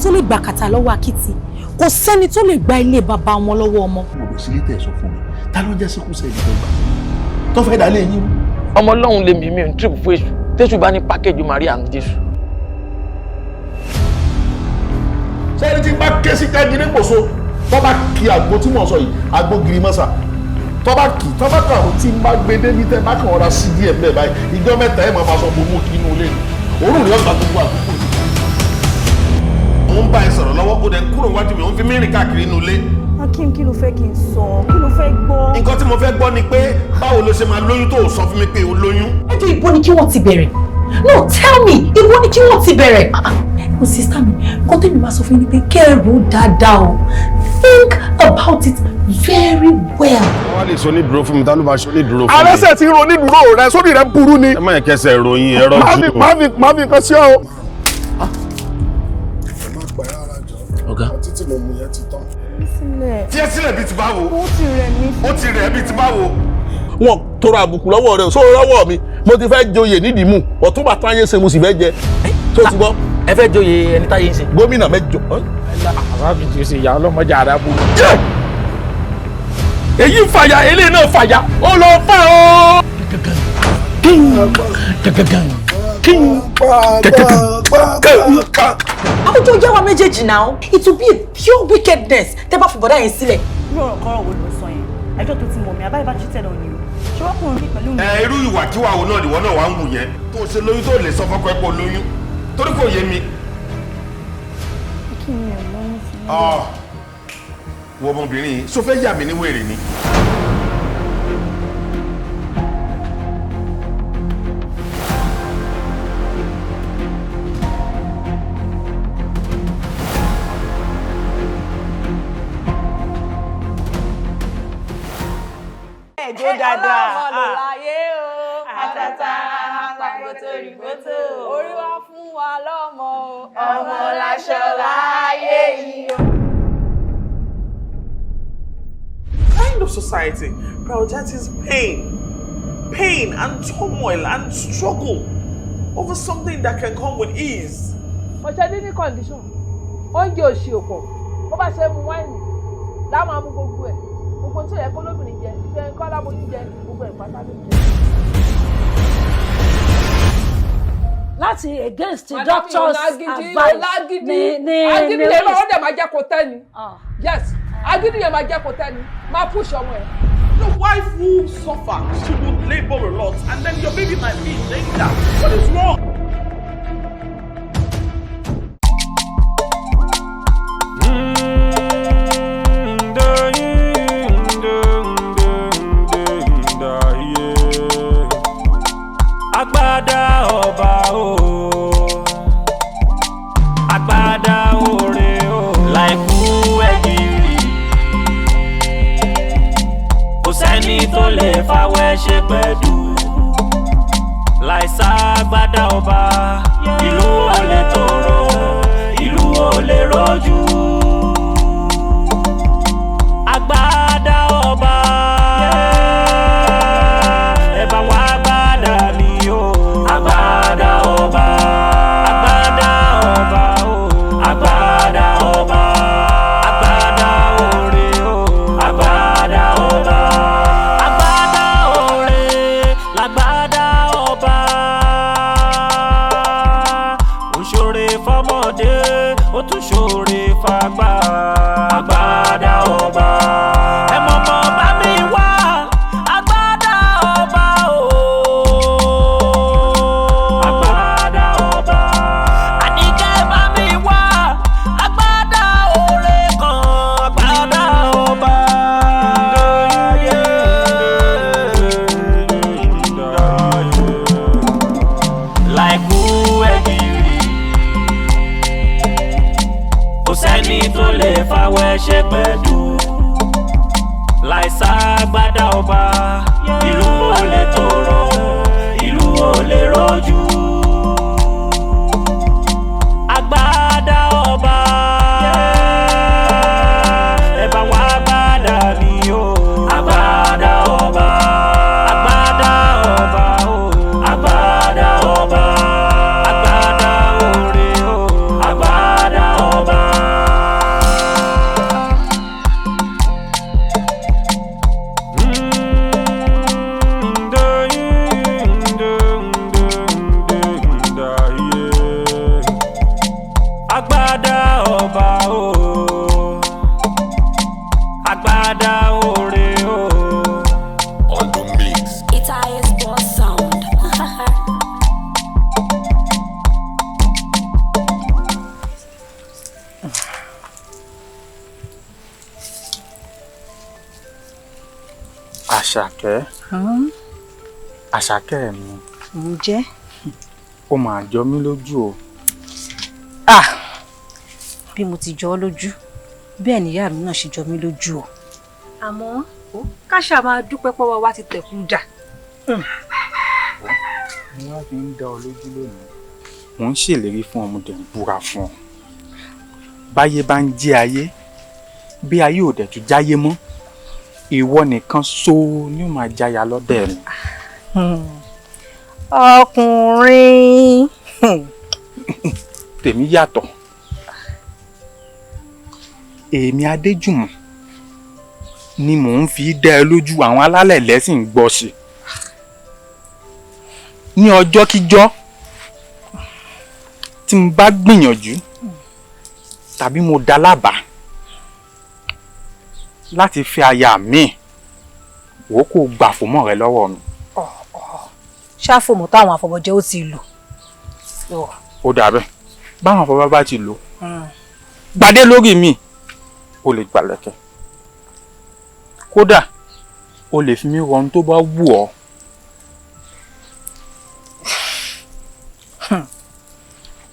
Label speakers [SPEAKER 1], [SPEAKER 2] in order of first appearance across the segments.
[SPEAKER 1] tó lè gbà kàtà lọ́wọ́ akitì, kò sẹ́ni tó lè gba ilé bàbá ọmọ lọ́wọ́ ọmọ.
[SPEAKER 2] Mo lọ sílé tẹ̀ sọ fún mi, ta ló ń jẹ́ síkúsẹ́ ìdí tó gbà tó fẹ́ dà lé yín rú.
[SPEAKER 3] Ọmọ Ọlọ́run lè mí, mi ò ní trip fún èṣù. Tẹ́sù bá ní pákéjì Maria and Jésù.
[SPEAKER 2] Sẹ́ni tí bá ké sí jágiri pòso, tó bá kí àgbo tí mò ń sọ yìí, àgbo gírí mọ́sà, tó bá kì, tó bá kàn ó, tí n bá gbé débi tẹ́ bá kàn ọ̀rá sí díẹ̀ mbẹ́ báyìí, ìjọ mẹ́ta ẹ̀ máa fa sọ mo mú kí inú ilé ni òórùn rẹ̀ ọ̀gbà gbogbo àdúgbò yìí.
[SPEAKER 4] Mo ń bá ẹ sọ̀rọ̀ lọ́wọ́, ó dẹ̀ ń kúrò wájú mi, ó ń fi mí rìn káàkiri inú ilé.
[SPEAKER 5] Akim, kí ló fẹ́ kí n sọ? Kí ló fẹ́ gbọ́?
[SPEAKER 4] Nǹkan tí mo fẹ́ gbọ́ ni pé báwo ló ṣe máa lóyún tó o sọ fún mi pé o lóyún?
[SPEAKER 1] Ẹjọ́, ibo ni kí wọ́n ti bẹ̀rẹ̀? No, tell me, ibo ni kí wọ́n ti bẹ̀rẹ̀? Mo sister mi, nǹkan tẹ́mi máa sọ fún yín ni pé kẹ́ ẹ rò dáadáa o. Think about it very well.
[SPEAKER 4] Wọ́n wá lè sọ ní dúró fún mi, ta ló máa ṣe ní dúró fún mi?
[SPEAKER 2] Arẹ́sẹ̀ ti ro nídùúró rẹ sórí rẹ burú ni.
[SPEAKER 4] Ẹ má yẹ kẹsẹ̀ ròyìn ẹ̀rọ
[SPEAKER 2] Má fi
[SPEAKER 4] jù.
[SPEAKER 2] má fi nǹkan sí ọ.
[SPEAKER 6] Ẹ má pẹ́ rárá jọ.
[SPEAKER 3] Ọ̀gá.
[SPEAKER 6] Ọtí tí mo mu yẹn ti tán.
[SPEAKER 5] Sílẹ̀.
[SPEAKER 4] Tí ẹ sílẹ̀ bíi ti báwo?
[SPEAKER 5] Ó ti rẹ̀ mí.
[SPEAKER 4] Ó ti rẹ̀ bíi ti báwo?
[SPEAKER 2] Wọn tọrọ àbùkù lọ́wọ́ rẹ sórí lọ́wọ́ mi. Mo ti fẹ́ joyè nídìí mú ọ̀tún bàtà ayé ṣe, mo sì fẹ́ jẹ tó ti gbọ́.
[SPEAKER 3] Ẹ fẹ́ joyè ẹni táyé ń ṣe.
[SPEAKER 2] Gómìnà mẹ́jọ.
[SPEAKER 7] Àbáfi ti ṣe ìyá ọlọ́mọdé àràbò.
[SPEAKER 3] Èyí ń fàyà, eléyìí náà fàyà, ó lọ fà ó. King
[SPEAKER 1] Àwùjọ yá wa méjèèjì náà, it will be a pure wickedness tẹ́ bá fi bọ̀dá yẹn sílẹ̀.
[SPEAKER 5] Irú ọ̀rọ̀ kọ́rọ̀ wo ló ń sọ yẹn? Ẹjọ́ tó ti mọ̀ mí, àbáyé bá cheated on you. Ṣé wọ́n kùnrin pẹ̀lú mi?
[SPEAKER 4] Ẹ irú ìwàkiwà wo náà nìwọ náà wà ń wù yẹn tó o ṣe lóyún tó lè sọ fọ́kọ ẹ pé o lóyún? Torí kò yé mi.
[SPEAKER 5] Kí ni ẹ̀ lọ́yún sí?
[SPEAKER 4] Ah, wọ ọmọbìnrin yìí, ṣó fẹ́ yà mí ní wèrè ni?
[SPEAKER 8] Ẹjọ́ dáadáa.
[SPEAKER 9] Ọlọ́mọ ló láyé o. Àtàtà pàgbótó rìgbótó. Orí wa fún wa lọ́mọ o. Ọmọ láṣọ láyé yìí o.
[SPEAKER 10] Kind of society prioritizes pain, pain and turmoil and struggle over something that can come with ease?
[SPEAKER 8] Ọ̀ṣẹ́ ní ní condition oúnjẹ òṣì òpọ̀, bó bá ṣe mu wáìnì láwọn amú gbogbo ẹ̀, gbogbo tó yẹ kó lóbìnrin jẹ, ṣe ń kọ́ láboyún jẹ, gbogbo ẹ̀ pátá ló jẹ.
[SPEAKER 11] Láti against the doctor's advice ní
[SPEAKER 8] agídí
[SPEAKER 11] ní
[SPEAKER 8] yẹn máa ó dẹ̀ máa jẹ́ kó tẹ́ ni. Yes, agídí yẹn máa jẹ́ kó tẹ́ ni, máa push ọmọ ẹ̀.
[SPEAKER 10] The wife will suffer, she will labor a lot, and then your baby might be in danger. What is wrong?
[SPEAKER 12] Agbádá ọba o, agbádá oore o, láìkú ẹ̀gìrì, kò sẹ́ni tó lè fáwẹ́ ṣe pẹ̀lú láìsá agbádá ọba, ìlú ò lè tòrò, ìlú ò lè rojú. Agbádá ọba, ẹ bá wá agbádá mi o. Agbádá ọba, agbádá ọba o, agbádá ọba, agbádá oore o, agbádá ọba, agbádá oore lágbádá ọba. Ó ṣoore fọmọdé, ó tún ṣoore.
[SPEAKER 7] Àṣàkẹ́. Àṣàkẹ́ mi.
[SPEAKER 13] Ǹjẹ́.
[SPEAKER 7] Ó máa jọ mí lójú o.
[SPEAKER 13] Ah! Bí mo ti jọ ọ́ lójú, bẹ́ẹ̀ ni ìyá mi náà ṣe jọ mí lójú o. Àmọ́ ká ṣáà máa dúpẹ́ pọ́wọ́ wa ti tẹ̀kú dà.
[SPEAKER 7] Mo wá fi ń dá ọ lójú lónìí. Mò ń ṣèlérí fún ọmọdé ń búra fún ọ. Báyé bá ń jẹ́ ayé, bí ayé ò dẹ̀ tún jáyé mọ́, ìwọ nìkan ṣo ni ó máa jáya lọ́dẹ̀ mi.
[SPEAKER 13] Ọkùnrin.
[SPEAKER 7] Tèmi yàtọ̀. Èmi Adéjùmọ̀ ni mò ń fi dá ẹ lójú, àwọn alálẹ̀ lẹ́sìn ń gbọ́ sí. Ní ọjọ́ kíjọ́ tí mo bá gbìyànjú tàbí mo dá lábàá láti fi aya mi, wò ó kò gbà fòmọ́ rẹ lọ́wọ́ mi.
[SPEAKER 13] Ṣáfòmọ́ táwọn afọbọjẹ ó ti lò.
[SPEAKER 7] Ó dà bẹ́ẹ̀, báwọn afọbá bá ti lò gbadé lórí mi, o lè gbàlẹ̀kẹ̀, kódà o lè fi mí rọ ohun tó bá wù ọ́.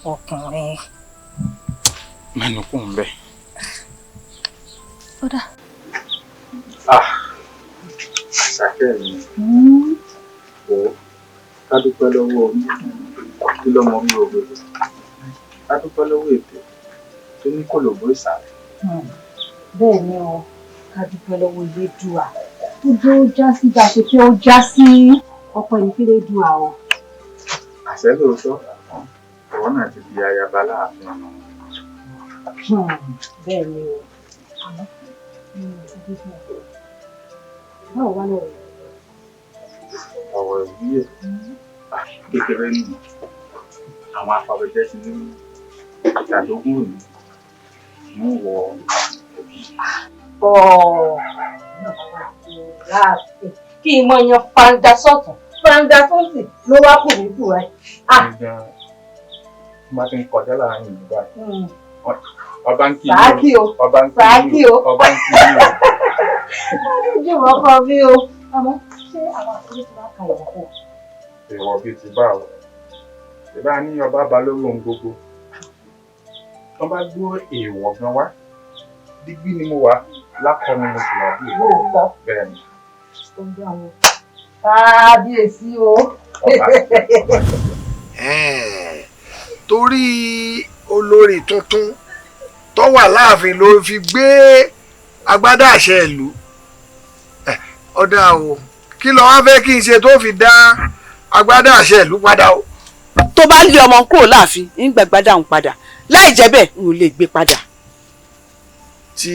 [SPEAKER 13] Ọkùnrin.
[SPEAKER 7] Mẹ́nu kù ń bẹ̀.
[SPEAKER 13] Ó dà.
[SPEAKER 7] Àṣàkẹ́ mi, ò ká dúpẹ́ lọ́wọ́ kí lọ́mọ mi ò gbèrò, ká dúpẹ́ lọ́wọ́ ètò tó ní kòlòbó ìsàlẹ̀.
[SPEAKER 13] Bẹ́ẹ̀ ni o, ká dúpẹ́ lọ́wọ́ Elédùà tó jẹ́ ó já sí bá a ṣe fẹ́ ó já sí, ọpẹ́ ní f'Elédùà o.
[SPEAKER 7] Àṣẹ lóòótọ́, ìwọ náà ti di ayaba láàfin ọ̀nà.
[SPEAKER 13] Bẹ́ẹ̀ ni o, àmọ́ báwo wá lọ́rọ̀?
[SPEAKER 7] Ọ̀rọ̀ ìwúyè kékeré nù, àwọn afọbajẹ ti ní ìtàdógún òní mú wọ ẹbí.
[SPEAKER 13] Kí n mọ yan fanda sọ́tún fanda sọ́tún ló wá kù mí kù ẹ.
[SPEAKER 7] Bá ti ń kọjá láàrin ìlú báyìí. Ọba ń kí
[SPEAKER 13] Sàákì o,
[SPEAKER 7] ọba ń kí
[SPEAKER 13] Sàákì o.
[SPEAKER 7] Ọba ń kí o.
[SPEAKER 13] Adéjùmọ̀ kọ mí o. Àmọ́ ṣé àwọn àkọlé ti wá ka ìwọ̀ kù?
[SPEAKER 7] Èèwọ̀ bíi ti bá o. Ìbá ní ọba ba lórí ohun gbogbo. Wọ́n bá gbọ́ èèwọ̀ gan wá. Dígbí ni mo wà, lákọni mo sì wà bí.
[SPEAKER 13] Lóòótọ́.
[SPEAKER 7] Bẹ́ẹ̀ ni.
[SPEAKER 13] Ó ń gbé àwọn kábíyèsí o.
[SPEAKER 6] Torí olórí tuntun tó wà láàfin ló fi gbé agbádá àṣẹ ìlú. Ọ̀dà o, kí ló wá fẹ́ kí n ṣe tó fi dá agbádá àṣẹ ìlú padà o.
[SPEAKER 14] Tó bá lé ọmọ kúrò láàfin, ń gbàgbádà ń padà, láì jẹ́ bẹ́ẹ̀ n ò lè gbé padà.
[SPEAKER 6] Tí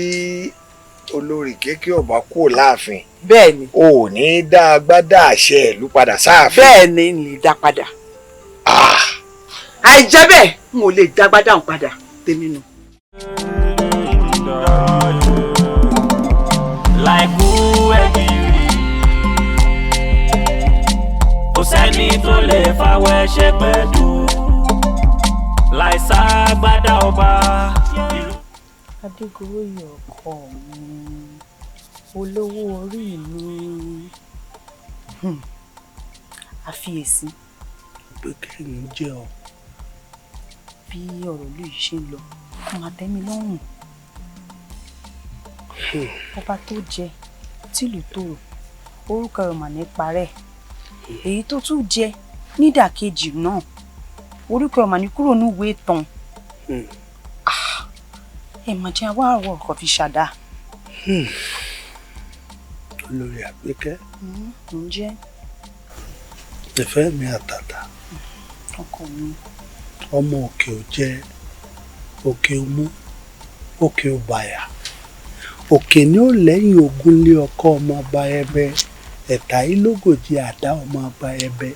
[SPEAKER 6] olórí kékeré ọba kúrò láàfin,
[SPEAKER 14] bẹ́ẹ̀ ni,
[SPEAKER 6] o ò ní dá agbádá àṣẹ ìlú padà sáàfin.
[SPEAKER 14] Bẹ́ẹ̀ ni, n lè dá padà. Àìjẹ́ bẹ́ẹ̀ n ò lè dá agbádá ń padà tèmi nù.
[SPEAKER 12] Láìkú ẹ̀gìrì, kò sẹ́ni tó lè fàwẹ̀ ṣe pẹ̀lú láìsàgbádá ọba.
[SPEAKER 15] Adégoróyè ọkọ mi, olówó orí mi,
[SPEAKER 5] àfiyèsí.
[SPEAKER 16] Pé kí ni jẹ́ ọ?
[SPEAKER 5] Bí ọ̀rọ̀ ìlú yìí ṣe ń lọ, kò máa tẹ́ mi lọ́rùn. Ọba tó jẹ tìlú tòrò, orúkọ rẹ̀ mà ní parẹ́. Èyí tó tún jẹ nídàkejì náà, orúkọ rẹ̀ mà ní kúrò níwèé ìtàn. Ẹ mà jẹ́ àwa àwọ̀ ọkọ̀ fi ṣàdá.
[SPEAKER 16] Olórí Àgbékẹ́.
[SPEAKER 5] Ǹjẹ́.
[SPEAKER 16] Ìfẹ́ mi àtàtà.
[SPEAKER 5] Ọkọ mi.
[SPEAKER 16] Ọmọ òkè ò jẹ, òkè ò mú, òkè ò bàyà. Òkè ni ó lẹ́yìn ogun lé ọkọ ọmọ ọba ẹbẹ, ẹ̀ta ìlógòjì àdá ọmọ ọba ẹbẹ.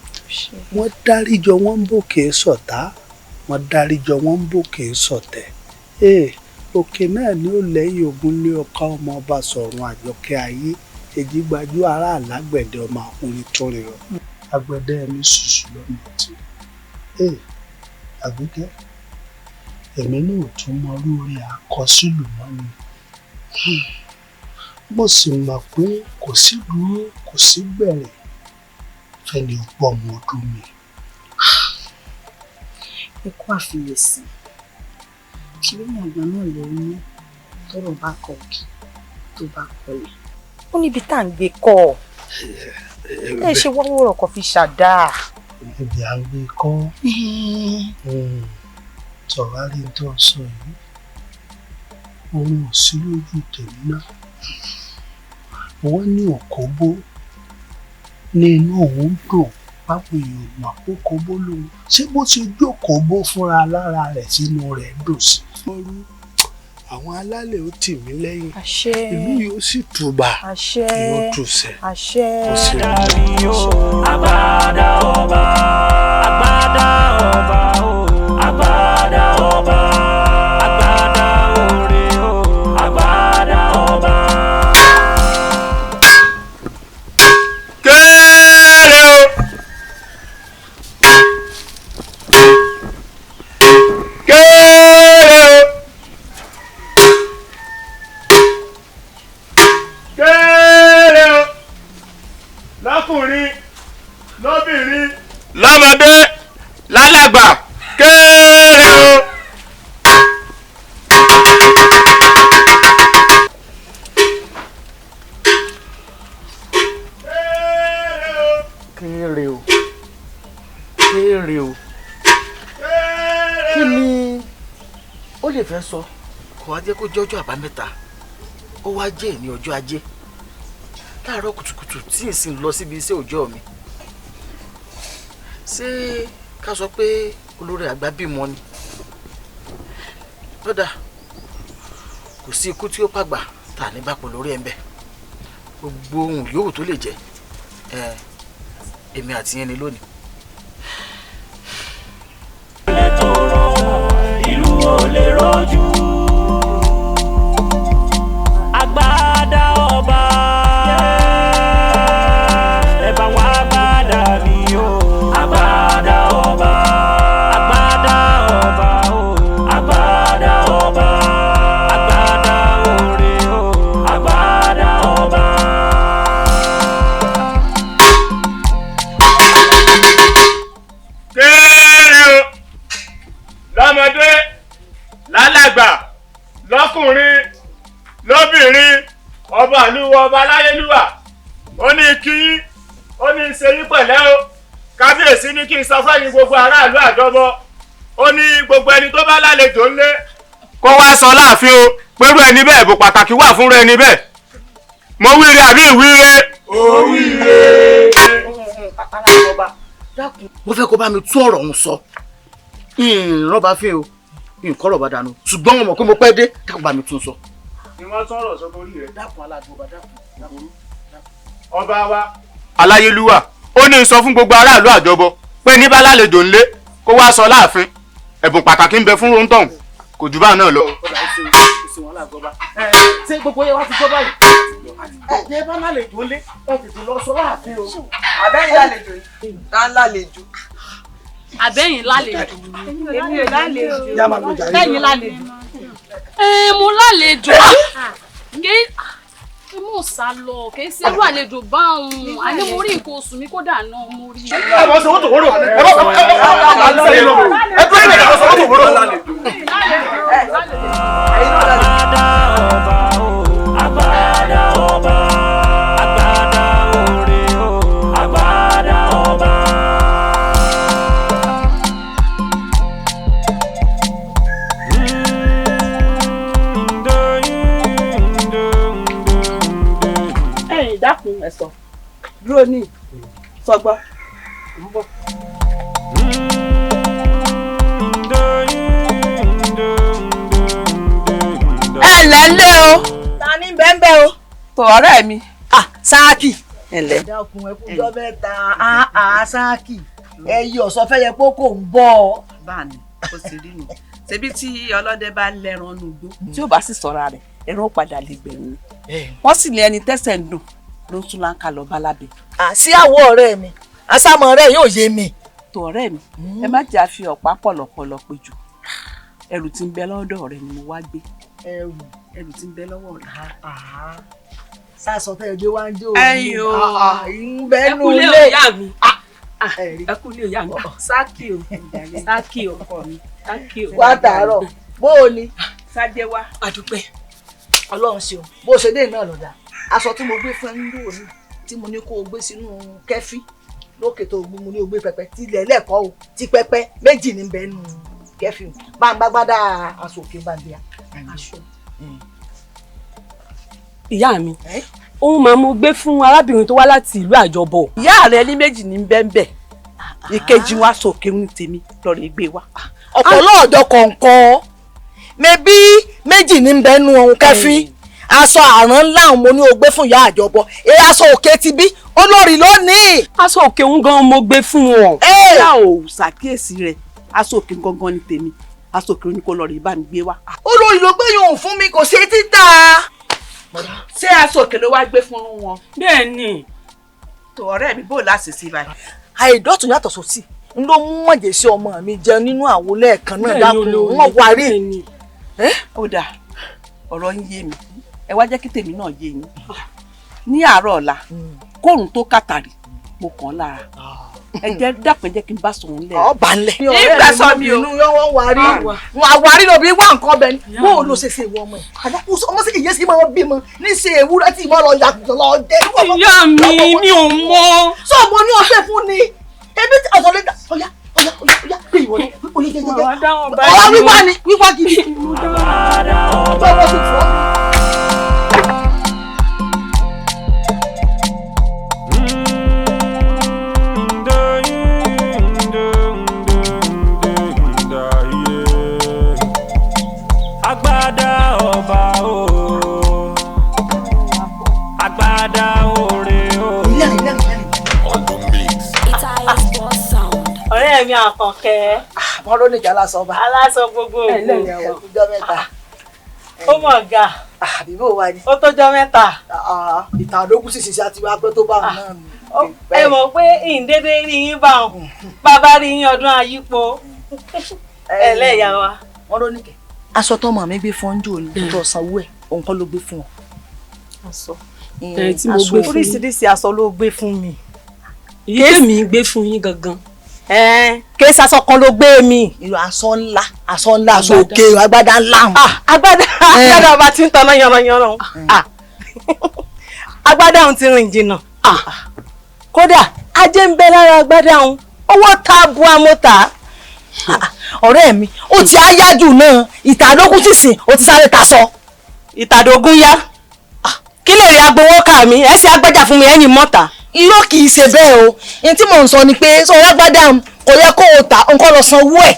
[SPEAKER 16] Wọ́n dáríjọ wọ́n ń bòkè sọ̀tá, wọ́n dáríjọ wọ́n ń bòkè sọ̀tẹ̀. Òkè náà ni ó lẹ́yìn ogun lé ọkọ ọmọ ọba sọ̀run àjọkẹ́ ayé, èjì gbajú ará àlágbẹ̀dẹ ọmọ akúrin tó rírọ. Agbẹ̀dẹ mi ṣùṣù lọ́nà tí. Àgbékẹ́, èmi náà ò tún mọ orí àkọsílù mọ́ ni. Mo sì mọ̀ pé kò sí dúró kò sí bẹ̀rẹ̀ fẹ́ni pọ̀ mọ́ ọdún mi.
[SPEAKER 5] Ẹ kú àfiyèsí. Ṣé bí wọn àgbà náà ló ní tọ́rọ̀ bá kọ òkè tó bá kọlẹ̀? Ó níbi tá à ń gbé kọ́ ọ. Ẹ ṣe wọ́wọ́rọ̀ kan fi ṣàdá.
[SPEAKER 16] Ibi à ń gbé kọ́ tọ̀wárí tó sọ yìí, òun ò sí lójú tèmi náà. Wọ́n ní òkóbó ní inú òun dùn báwo èèyàn mọ̀ pé kóbó lòun ṣé bó ṣe jókòó bó fúnra lára rẹ̀ sínú rẹ̀ dùn sí. Àwọn alálẹ̀ ó tì mí lẹ́yìn, ìlú yóò sì tùbà, yóò tùsẹ̀, kò sí rí.
[SPEAKER 12] Agbada ọba, agbada ọba o, agbada ọba, agbada oore o, agbada ọba.
[SPEAKER 4] Kéré o. Kéré o. Kéré o. Lọ́kùnrin, lóbìnrin, lọ́mọdé, lálàgbà, kéré o.
[SPEAKER 3] Kéré o, kéré o, kí ni ó lè fẹ́ sọ? Kò wá jẹ́ kó jẹ́ ọjọ́ àbámẹ́ta, ó wá jẹ́ ìní ọjọ́ ajé láàárọ̀ kùtùkùtù tí n sì ń lọ síbi iṣẹ́ òòjọ́ mi. Ṣé ká sọ pé olórí àgbà bímọ ni? Lọ́dà kò sí ikú tí ó pàgbà tà ní bápò lórí ẹ̀ ń bẹ̀. Gbogbo ohun yòówù tó lè jẹ́ èmi àti yẹn ni lónìí.
[SPEAKER 12] Ìlú ò lè rojú. Agbada ọba, ẹ bá wá agbada mi o. Agbada ọba, agbada ọba o, agbada ọba, agbada oore o, agbada ọba.
[SPEAKER 4] Kéré o, lọ́mọdé, lálàgbà, lọ́kùnrin, lóbìnrin, ọba àlúwọ ọba aláyélúwà, ó ní kí yín, ó ní ṣe yín pẹ̀lẹ́ o. Kábíyèsí ní kí n sọ fẹ́yìn gbogbo aráàlú àjọbọ, ó ní gbogbo ẹni tó bá lálejò ńlé kó wá sọ láàfin o, pẹ̀lú ẹni bẹ́ẹ̀ bò pàtàkì wà fúnra ẹni bẹ́ẹ̀. Mo wíire àbí ìwíire? Ó wíire.
[SPEAKER 3] Mo fẹ́ kó bá mi tún ọ̀rọ̀ ọ̀hún sọ. Ìrànba fín o, nǹkan ọ̀rọ̀ bá dànù, ṣùgbọ́n mo mọ̀ pé mo pẹ́ dé, dákun bá mi tún sọ.
[SPEAKER 4] Ni wọ́n tún ọ̀rọ̀ sọ torí rẹ̀.
[SPEAKER 3] Dákun aláàbò bá dákun.
[SPEAKER 4] Ọba wa aláyélúwà ó ní sọ fún gbogbo aráàlú àjọbọ pé ní bá lálejò ńlé kó wá sọ láàfin, ẹ̀bùn pàtàkì ń bẹ fún rontọ̀hún, kò jù bá náà lọ.
[SPEAKER 3] Ṣé gbogbo yẹn wá ti gbọ́ báyìí? Ẹ bá lálejò ńlé, ẹ tètè lọ sọ láàfin o.
[SPEAKER 14] Àbẹ́yìn lálejò yìí, tá ń lálejò.
[SPEAKER 17] Àbẹ́yìn lálejò.
[SPEAKER 9] Èmi ò lálejò.
[SPEAKER 17] Bẹ́yìn lálejò. Ẹ mo lálejò. Kí mò ń sá lọ, kì í ṣe irú àlejò bá òun. Àní mo rí nǹkan oṣù mi kódà náà mo rí.
[SPEAKER 4] Ẹ bọ́ sọ wọ́tò wọ́rọ̀, ẹ bọ́ sọ ẹ dúró ìrìn àjò sọ wọ́tò wọ́rọ̀.
[SPEAKER 12] Agbada ọba o, agbada ọba, agbada oore o, agbada ọba.
[SPEAKER 14] Ẹ̀yin dákun ẹ sọ dúró ní sọgbọ ń bọ̀. Ẹ ǹlẹ́ o. Ta ní bẹ́ńbẹ́ o. Tò ọ̀rẹ́ mi. Sáàkì. Ẹ ǹlẹ́.
[SPEAKER 18] Dákun ẹ kújọ́ mẹ́ta, sáàkì. Ẹyí ọ̀sọ́ fẹ́ yẹ pé kò ń bọ̀.
[SPEAKER 14] Báàní, ó sì rí nù. Ṣebí tí ọlọ́dẹ bá lẹ́ran nù gbó, tí ò bá sì sọ̀ra rẹ̀, ẹran ó padà lè gbẹ̀yìn. Wọ́n sì lé ẹni tẹ́sẹ̀ ń dùn ló ń tún láǹkà lọ bá lábẹ́.
[SPEAKER 18] Sí àwọ̀ ọ̀rẹ́ mi, àsámọ̀ rẹ̀ yóò yé mi.
[SPEAKER 14] Tò ọ̀rẹ́ mi, ẹ má jẹ́ àfi ọ̀pá pọ̀lọ̀pọ̀lọ̀ pé jù. Ẹrù tí ń bẹ lọ́dọ̀ rẹ̀ ni mo wá gbé. Ẹrù tí ń bẹ lọ́wọ́ rẹ̀.
[SPEAKER 18] Sásọ tẹ́ ẹ gbé wá ń jó
[SPEAKER 14] Ẹ̀yin o.
[SPEAKER 18] Ìbẹ́nu
[SPEAKER 17] Ẹ kúlé
[SPEAKER 18] lé.
[SPEAKER 17] o, ìyá mi. Ẹ kúlé o, ìyá mi. Sákì o, sákì o, ọkọ mi, sákì o.
[SPEAKER 18] Wá tàárọ̀, bó o ní.
[SPEAKER 14] Sájẹ́ wá.
[SPEAKER 17] Àdúpẹ́.
[SPEAKER 18] Ọlọ́run ṣeun, bó o ṣe dé náà lọ́dà. Aṣọ tí mo gbé fún ẹ ń lò ní tí mo ní kó o gbé sínú kẹ́fí lókè tó o gbé mo ní o gbé pẹpẹ tí ilẹ̀ lẹ́ẹ̀kọ́ o tí pẹpẹ méjì ní bẹ́ẹ̀ nù kẹ́fí o. Bá ń gbágbádá aṣọ òkè bá ń bíà.
[SPEAKER 17] Aṣọ. Ìyá mi, òun máa mo gbé fún arábìnrin tó wá láti ìlú àjọbọ.
[SPEAKER 14] Ìyá rẹ ní méjì ní bẹ́ńbẹ́. Ìkejì wa sókè ń tèmi lọ́rọ̀ gbé wa.
[SPEAKER 18] Ọ̀pọ̀ lọ́ọ̀dọ̀ kọ̀ọ̀kan mebí méjì ní bẹ́ẹ̀ nù ọ̀hún kẹ́fí. Aṣọ àrán ńlá òun mo ní o gbé fún ìyá àjọbọ. Ẹ aṣọ òkè ti bí olórí lónìí.
[SPEAKER 17] Aṣọ òkè òun gan mo gbé fún wọn.
[SPEAKER 14] Ìyá ò ṣàkíyèsí rẹ̀, aṣọ òkè gangan ni tèmi, aṣọ òkè ni kò lọ rí bá mi gbé wá.
[SPEAKER 18] Olórí ló gbé yòó fún mi kò ṣe títà.
[SPEAKER 14] Ṣé aṣọ òkè ló wá gbé fún wọn?
[SPEAKER 17] Bẹ́ẹ̀ ni.
[SPEAKER 14] Tó ọ̀rẹ́ mi bò láṣẹ sí báyìí.
[SPEAKER 18] Àìdọ́tún yàtọ̀ sósì ń ló mú mọ̀jẹ̀sí ọmọ mi jẹun nínú àwo lẹ́ẹ̀kan náà dákun wọn wà rí.
[SPEAKER 14] Ó dáa, ọ̀rọ̀ yín yé mi, ẹ wá jẹ́ kí tèmi náà yé yín. Ní àárọ̀ ọ̀la, kóòrùn tó kàtàrí, mo kàn án lára. Ẹ jẹ́ dápẹ́ jẹ́ kí n bá sọ̀rọ̀ ńlẹ̀.
[SPEAKER 18] Ọba ńlẹ̀.
[SPEAKER 14] Ìgbà sọ mi o.
[SPEAKER 18] Inú yọ wọ́n wà rí. Wọn àwárí ló bí wá nǹkan ọbẹ̀ ni. Bó o lo ṣe ṣe ìwọ ọmọ ẹ̀? Àdàkùn ọmọ sì kìí ṣe máa bímọ ní ṣe ewúrẹ́ tí ìmọ̀ lọ yà lọ jẹ.
[SPEAKER 17] Ìyá mi, mi ò mọ̀.
[SPEAKER 18] Sọ mo ní ọṣẹ fún ni. Ebi tí ọ̀sán lè dà. Ọ̀yá ọ̀yá ọ̀yá pé ìwọ ni. Oyè jẹjẹjẹ. Ọ̀rọ̀ wíwá ni wíwá gidi. Tọ́wọ́ ti fọ́.
[SPEAKER 12] Agbádá ọba o, agbádá oore o.
[SPEAKER 15] Ọ̀rẹ́ mi Àkànkẹ́.
[SPEAKER 18] Wọ́n ló nìjà aláṣọ ọba.
[SPEAKER 15] Aláṣọ gbogbo ògbó.
[SPEAKER 18] Ẹ̀kújọ́ mẹ́ta.
[SPEAKER 15] Ó mọ̀ ga.
[SPEAKER 18] Àbíbò wa ni.
[SPEAKER 15] Ó tọ́jọ́ mẹ́ta.
[SPEAKER 18] Ìtàn àdógún sì ṣiṣẹ́ àti wá pé tó bá wọn náà nù.
[SPEAKER 15] Ẹ mọ̀ pé ìǹdédé rí yín bá wọn. Bàbá rí yín ọdún àyípo. Ẹlẹ́yà wa.
[SPEAKER 18] Wọ́n ló nìkẹ́. Aṣọ tọmọ mi gbé fún ọjọ́ òní tó sanwó ẹ̀ òun kọ́ ló gbé fún ọ.
[SPEAKER 15] Aṣọ.
[SPEAKER 17] Ẹ tí mo gbé fún yín.
[SPEAKER 15] Oríṣiríṣi aṣọ ló gbé fún mi.
[SPEAKER 17] Èyí tèmi gbé fún yín gangan.
[SPEAKER 15] Kì í ṣaṣọ kan ló gbé mi.
[SPEAKER 18] Aṣọ ńlá aṣọ ńlá aṣọ òkè agbádá ńlá.
[SPEAKER 15] Agbádá agbádá ọba tí ń taná yanranyanran. Agbádá òun ti rìn jìnnà. Kódà ajé ń bẹ lára agbádá òun owó ta bu amóta.
[SPEAKER 18] Ọ̀rẹ́ mi ó ti áyájú náà ìtàdógún sísìn ó ti sáré tasọ.
[SPEAKER 15] Ìtàdógún yá kí lè rí agbowó kà mí ẹ ṣe agbájà fún mi ẹ̀yìn mọ́ta.
[SPEAKER 18] Irọ́ kì í ṣe bẹ́ẹ̀ o ní tí mò ń sọ ni pé sọ lágbádá kò yẹ kó o ta nǹkan lọ sanwó ẹ̀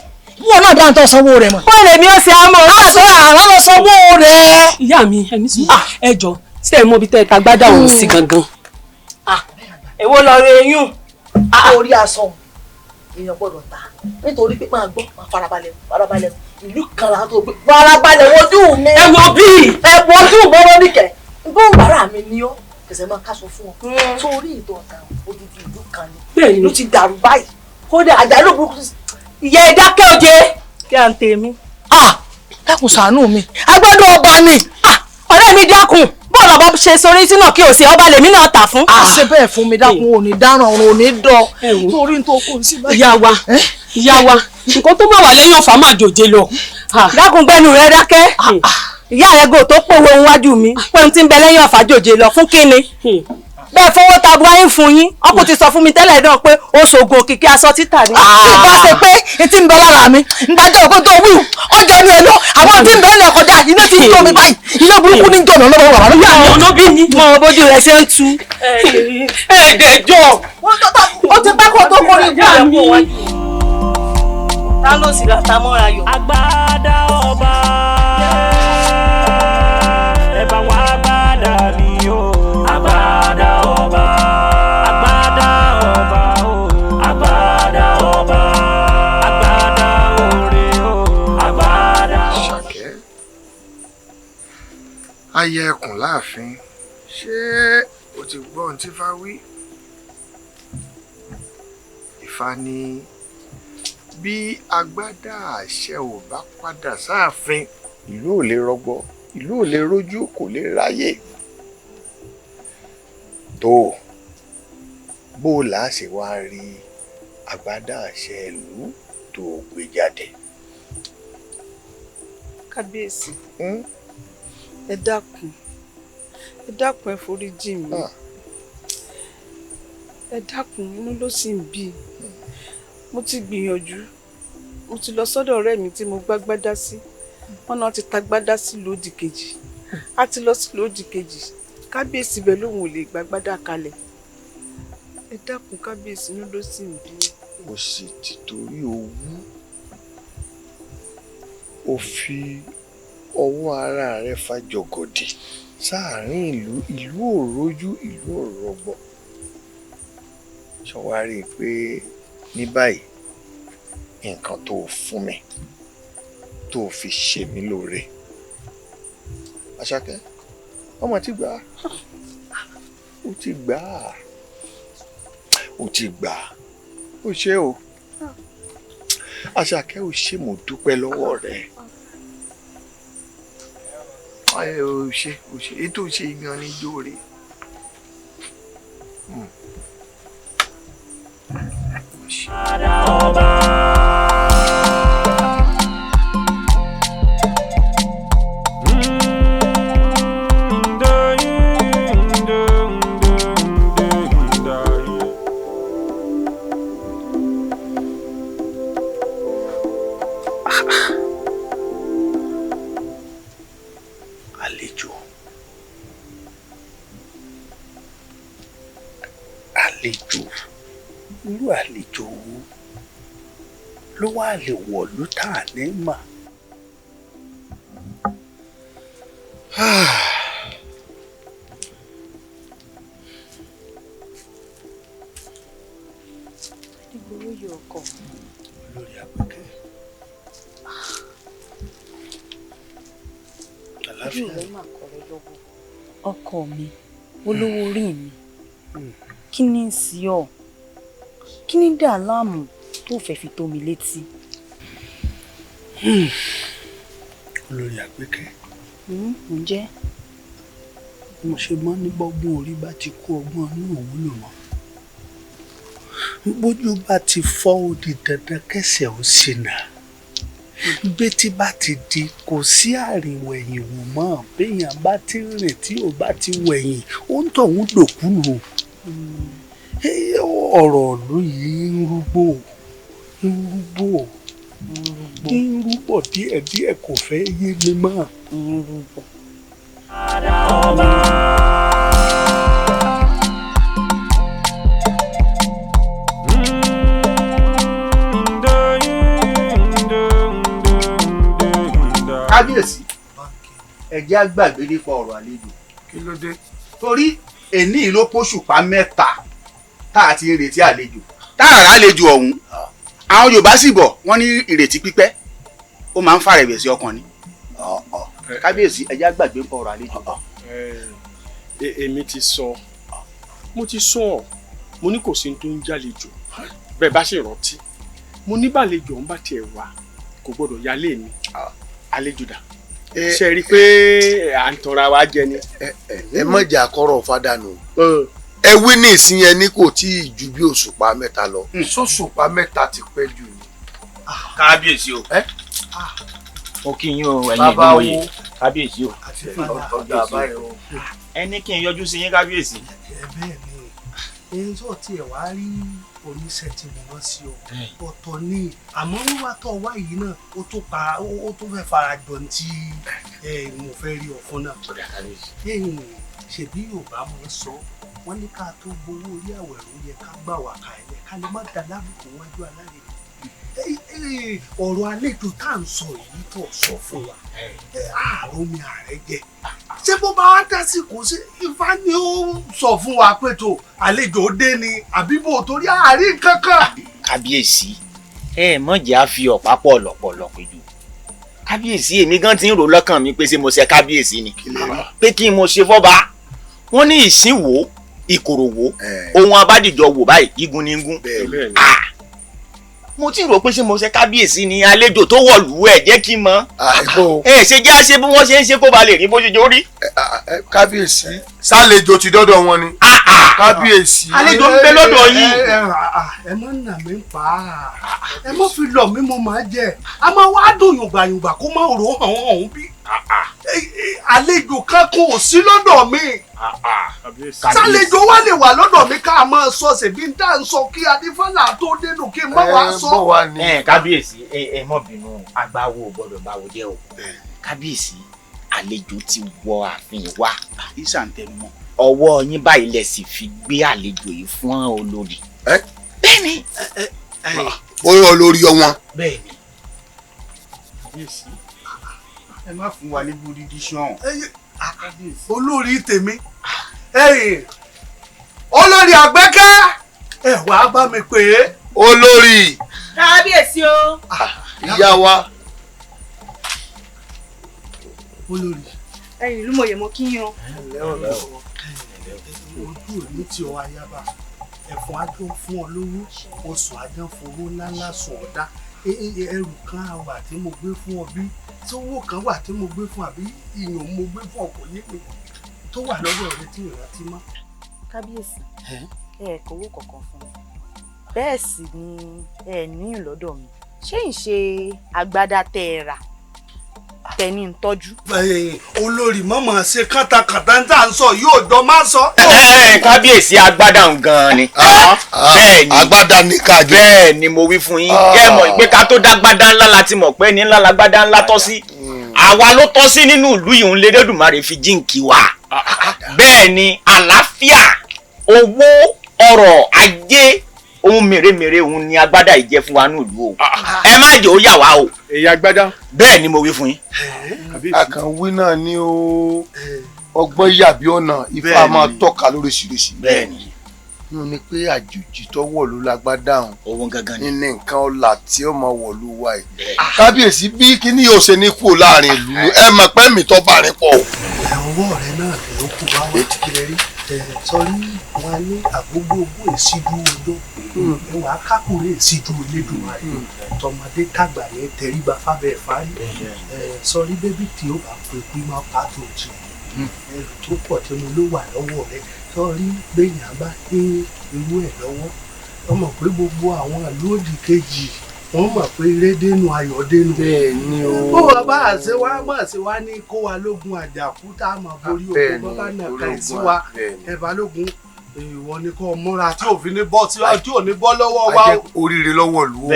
[SPEAKER 18] wọn náà dáhùn tó sanwó rẹ̀ mọ́.
[SPEAKER 15] Wọ́n lè mi ó ṣe àmọ́
[SPEAKER 18] aṣọ àrán lọ sanwó rẹ̀.
[SPEAKER 17] Ìyá mi ẹni sùn ẹ jọ ṣé ẹ mọ ibi tẹ́ ẹ ta gbádà òun sí gangan.
[SPEAKER 15] Èwo lọ rẹ eyín.
[SPEAKER 18] Orí aṣọ èèyàn gbọ́dọ̀ ta nítorí pé máa gbọ́ máa farabalẹ̀ farabalẹ̀ ìlú kan là ń tó gbé farabalẹ̀ wojú mi.
[SPEAKER 17] Ẹ wo bí.
[SPEAKER 18] Ẹ wojú bọ́rọ́ nìkẹ́ bóun bàrà mi ni ó kẹsẹ̀ máa káṣọ fún ọ sórí ìtọ̀ ọ̀tà odidi ìlú kan ni ìlú ti dàrú báyìí kódà àjálù burúkú.
[SPEAKER 15] Ìyá ẹ dákẹ́ òde. Kí à ń tèmi.
[SPEAKER 18] Dákun ṣàánú mi agbádùn ọba ni.
[SPEAKER 15] Ọ̀rẹ́ mi dákun bọ́ọ̀lù ọba ṣe sorí sínú kí o ṣe ọba lèmi náà tà fún.
[SPEAKER 18] A ṣe bẹ́ẹ̀ fún mi dákun ò ní dáràn ọ̀run ò ní dọ̀ torí n tó kù sí báyìí.
[SPEAKER 17] Ìyá wa ìyá wa nǹkan tó máa wà lẹ́yìn ọ̀fà máa jòjé lọ.
[SPEAKER 15] Dákun gbẹ́nu rẹ dákẹ́. Ìyá rẹ gò tó pòwe níwájú mi pé n ti ń bẹ lẹ́yìn ọ̀fà jòjé lọ fún kíni. Bẹ́ẹ̀ fowó tabuwa ń fún yín ọkùnrin ti sọ fún mi tẹ́lẹ̀ náà pé oṣoògùn òkìkí aṣọ títà ni.
[SPEAKER 18] Tí bá ṣe pé n ti ń bẹ lára mi ń dájọ́ òkú tó wíwù ọjọ́ inú ẹ̀ lọ àwọn tí ń bẹ lẹ̀ kọjá iná ti ń jó mi báyìí iná burúkú ní ń jó mi ọlọ́wọ́ wà lọ́wọ́.
[SPEAKER 17] Àwọn olóbì ni.
[SPEAKER 15] Mọ bójú rẹ ṣe ń tu.
[SPEAKER 17] Ẹ̀ẹ́dẹ̀jọ́.
[SPEAKER 18] Ó ti pẹ́ kó tó kó ní ìgbà
[SPEAKER 17] mi.
[SPEAKER 15] Ta ló sì ra ta mọ́ra yọ.
[SPEAKER 12] Agbádá ọba ẹ bá wá agbádá mi o. Agbádá ọba agbádá ọba o. Agbádá ọba agbádá oore o. Agbádá.
[SPEAKER 6] Ṣàkẹ́ aya ẹkùn láàfin ṣé o ti gbọ́ ohun tí Ifá wí? Ifá ní bí agbádá àṣẹ ò bá padà sáàfin ìlú ò lè rọgbọ, ìlú ò lè rójú, kò lè ráyè. Tó bó o là á ṣe wá rí agbádá àṣẹ ìlú tó gbé jáde.
[SPEAKER 14] Kábíyèsí, ẹ dákun, ẹ dákun, ẹ foríjì mi, ẹ dákun, inú ló sì ń bí. Mo ti gbìyànjú, mo ti lọ sọ́dọ̀ ọ̀rẹ́ mi tí mo gbágbádá sí, wọn náà ti tagbádá sí lódì kejì, a ti lọ sí lódì kejì, kábíyèsí bẹ́ẹ̀ lòun ò lè gbágbádá kalẹ̀. Ẹ dákun kábíyèsí, inú ló sì ń bí.
[SPEAKER 6] O sì ti torí owú o fi ọwọ́ ara rẹ fa jọ̀gọ̀dì sáàárín ìlú, ìlú ò rójú, ìlú ò rọgbọ. Ṣọwárí pé ní báyìí nǹkan tó fún mi tó fi ṣe mí lóore, Àṣàkẹ́, ọmọ ti gbà á, ó ti gbà á, ó ti gbà á, ó ṣe o. Àṣàkẹ́, ó ṣe, mo dúpẹ́ lọ́wọ́ rẹ. Ó ṣe, ó ṣe, ètò ṣe yan ní jóore. Àlejò, àlejò, irú àlejò wo ló wá lè wọ̀lú tá a ní mà?
[SPEAKER 5] Adégoróyè ọkọ.
[SPEAKER 16] Olórí Àpèkẹ́.
[SPEAKER 5] Ojú rẹ mà kọrẹ lọ́wọ́. Ọkọ mi, olówó orí mi, kí ni ń sí ọ? Kí ni dà láàmú tó fẹ́ fi tó mi létí?
[SPEAKER 16] Olórí Àpèkẹ́.
[SPEAKER 5] Ǹjẹ́?
[SPEAKER 16] Mo ṣe mọ́ ní bọ́gbọ́n orí bá ti kú, ọgbọ́n inú ò wúlò mọ́. Bójú bá ti fọ́, ó di dandan kẹsẹ̀ ó ṣìnà. Bétí bá ti di, kò sí àrìnwẹ̀yìn wò mọ́. Béèyàn bá ti rìn tí ò bá ti wẹ̀yìn, ó ń tọ̀hún dòkú nù. Ọ̀rọ̀ ìlú yìí ń rúgbó, ń rúgbó, ń rúbọ̀ díẹ̀díẹ̀, kò fẹ́ yé mi mọ́.
[SPEAKER 5] Ń rúbọ̀.
[SPEAKER 19] Kábíyèsí, ẹ jẹ́ á gbàgbé nípa ọ̀rọ̀ àlejò.
[SPEAKER 6] Kí ló dé?
[SPEAKER 19] Torí èní ló póṣùpá mẹ́ta tá a ti ń retí àlejò, tá a rà àlejò ọ̀hún. Àwọn Yorùbá sì bọ̀, wọ́n ní ìrètí pípẹ́ ó máa ń fa ìrẹ̀wẹ̀sì ọkàn ni. Kábíyèsí, ẹ jẹ́ á gbàgbé nípa ọ̀rọ̀ àlejò.
[SPEAKER 4] Èmi ti sọ, mo ti sọ, mo ní kò sí tó ń jàlejò. Bẹ́ẹ̀ bá ṣe rántí, mo ní bàlejò ọ̀hún bá tiẹ̀ wá, kò gbọ́dọ̀ yálé mi. Àlejò dà, ṣe rí i pé à ń tanra wa jẹ ni.
[SPEAKER 6] Ẹ má jà kọ́rọ̀ fádànù. Ẹ wí ní ìsìn yẹn ní kò tí ì ju bí òṣùpá mẹ́ta lọ. Sọ́ṣùpá mẹ́ta ti pẹ́ jù ni.
[SPEAKER 20] Kábíyèsí o, mo kí yín o, ẹ̀yin ìgbìmọ̀ye, kábíyèsí o. Ẹ ní kí n yọjú sí yín kábíyèsí.
[SPEAKER 16] Ẹ bẹ́ẹ̀ ni, ẹni tó tiẹ̀ wá rí oníṣẹ́ tí mo rán sí ọ ọ̀tọ̀ ni, àmọ́ wíwá tó wá yìí náà ó tó pa ó tó fẹ́ fara jọ ní tí mo fẹ́ rí ọ fún náà. Ṣèbí Yorùbá máa ń sọ, wọ́n ní ká tó gbowó orí àwẹ̀rò yẹ ká gbà wà ká ẹlẹ́ ká lè má da lábùkù wájú alárèé. Ọ̀rọ̀ àlejò tá à ń sọ yìí tó sọ fún wa, ààrùn mi ààrẹ jẹ, ṣé bó bá wá dásìkò ṣé Ifá ni ó sọ fún wa pé tó àlejò dé ni àbí bò, torí àárín kankan.
[SPEAKER 20] Kábíyèsí, ẹ mọ̀ jẹ́ á fi ọ̀pá pọ̀ lọ̀pọ̀lọpọ̀ jù. Kábíyèsí, èmi gan ti ń rò lọ́kàn mi pé ṣé mo ṣe kábíyèsí ni, pé kí n mo ṣe fọ́ba. Wọ́n ní ìsìn wo ìkòrò wo ohun abádìjọ wò báyìí, igun ni igun. Mo ti rò pé ṣé mo ṣe kábíyèsí ni, àlejò tó wọ̀lú ẹ̀ jẹ́ kí n mọ̀. Ẹ ṣe jẹ́ àṣẹ bí wọ́n ṣe ń ṣe kó ba lè rí bó ṣe jó rí.
[SPEAKER 6] Kábíyèsí, sálejò ti dọ́dọ̀ wọn ni. Kábíyèsí.
[SPEAKER 20] Àlejò ń bẹ lọ́dọ̀ yín.
[SPEAKER 16] Ẹ má nà mí pa á, ẹ má fi lọ mí, mo máa jẹ, a máa wá dùn yùngbàyùngbà kó má rò hàn hàn bí. Àlejò kankan ò sí lọ́dọ̀ mi. Sálejò wá lè wà lọ́dọ̀ mi ká máa sọ ṣèbí ń dá ń sọ kí Adífálà tó dénú kí n má wá sọ.
[SPEAKER 20] Kábíyèsí, ẹ má bínú, agbáwo ò gbọ́dọ̀ báwo jẹ́ o. Kábíyèsí, àlejò ti wọ ààfin wa. Ọwọ́ yín báyìí lẹ sì fi gbé àlejò yìí fún olórí. Bẹ́ẹ̀ni.
[SPEAKER 21] Ó yọ olórí ọwọn.
[SPEAKER 20] Bẹ́ẹ̀ni.
[SPEAKER 19] Kábíyèsí, ẹ má fún wa ní búrídì sàn.
[SPEAKER 16] Olórí tèmi, olórí Àgbẹ̀kẹ́, ẹ wàá bá mi pè é.
[SPEAKER 21] Olórí.
[SPEAKER 15] Kábíyèsí o.
[SPEAKER 21] Ìyá wa.
[SPEAKER 16] Olórí.
[SPEAKER 5] Ẹ̀yin ìlú mòye, mo kí yín o.
[SPEAKER 16] Ojú òní tí ọ ayaba, ẹ̀fọn ajọ fún ọ lówó, oṣù ajọ fowó ńláńlá sùn ọ̀dá. Ẹrù kan wà tí mo gbé fún ọ, bí tí owó kan wà tí mo gbé fún, àbí ìyàn mo gbé fún ọ kò yé mi, tó wà lọ́dọ̀ rẹ tí ìrántí mọ́.
[SPEAKER 5] Kábíyèsí, ẹ kò owó kankan fún mi, bẹ́ẹ̀ sì ni ẹ níyìn lọ́dọ̀ mi. Ṣé ń ṣe agbádá tẹ ẹ rà tẹni ń tọ́jú.
[SPEAKER 16] Olórí mọ̀mọ́ ṣe kátàkátà ń tà ń sọ yóò jọ má sọ.
[SPEAKER 20] Kábíyèsí, agbádá ń gan ni. Bẹ́ẹ̀ni,
[SPEAKER 21] agbádá ní kájọ.
[SPEAKER 20] Bẹ́ẹ̀ ni mo wí fún yín. Kẹ́ ẹ mọ̀ pé ká tó dágbádá ńlá la ti mọ̀ pé ní ńlá lágbádá ńlá tọ́ sí. Àwa ló tọ́ sí nínú ìlú yìí ń lédèdùmarè fi jíǹkí wa. Bẹ́ẹ̀ ni, àlàáfíà, owó, ọrọ̀ ajé, ohun mèremère òun ni agbádá yìí jẹ́ fún wa ní ìlú o. Ẹ má jẹ́ ó yà wá o.
[SPEAKER 4] Èyí agbádá.
[SPEAKER 20] Bẹ́ẹ̀ ni mo wí fún yín.
[SPEAKER 21] Àkànwí náà ni ó ọgbọ́n yàbí ọ̀nà Ifá máa tọ́ka lóríṣiríṣi.
[SPEAKER 20] Bẹ́ẹ̀ni.
[SPEAKER 21] Nínú ni pé àjòjì tó wọ̀ ló lágbádá òun.
[SPEAKER 20] Òun gangan
[SPEAKER 21] ni. Ní nǹkan ọ̀la tí ó máa wọ̀ ló wá yìí. Kábíyèsí, bí kíní yóò ṣe ní kúrò láàrin ìlú, ẹ mọ̀ pé mi tọ́ bá rìn pọ̀.
[SPEAKER 16] Ọwọ́ rẹ náà ló kú wá wá kílẹ̀ rí. Sọrí wọn ní àgbógbó ogún èsìdú ọjọ́, ẹwà kákùrẹ́ èsìdú Elédùmarè, tọmọdé tàgbà ní tẹríba fábẹ́ fárí. Sọrí bébí tí ó bá pè pé máa pa tó jì, ẹrù tó pọ̀ tí mo ló wà lọ́wọ́ rẹ. Sọrí gbẹ̀yìn bá ní irú ẹ̀ lọ́wọ́, wọ́n mọ̀ pé gbogbo àwọn àlóòdì kejì wọ́n mọ̀ pé eré dénú ayọ̀ dénú.
[SPEAKER 21] Bẹ́ẹ̀ni o.
[SPEAKER 16] Bó wa bá àṣẹ wa mọ̀ sí wa ní kó wa lógun àjàkú tá a mọ̀ borí ogun bọ́ bá nà ká ẹ̀ sí wa. Ẹ balógun, ìwọ ni kò múra tí òfin ní bọ́ tí ò ní bọ́ lọ́wọ́ wa.
[SPEAKER 21] A jẹ́ oríire lọ́wọ́ ìlú o.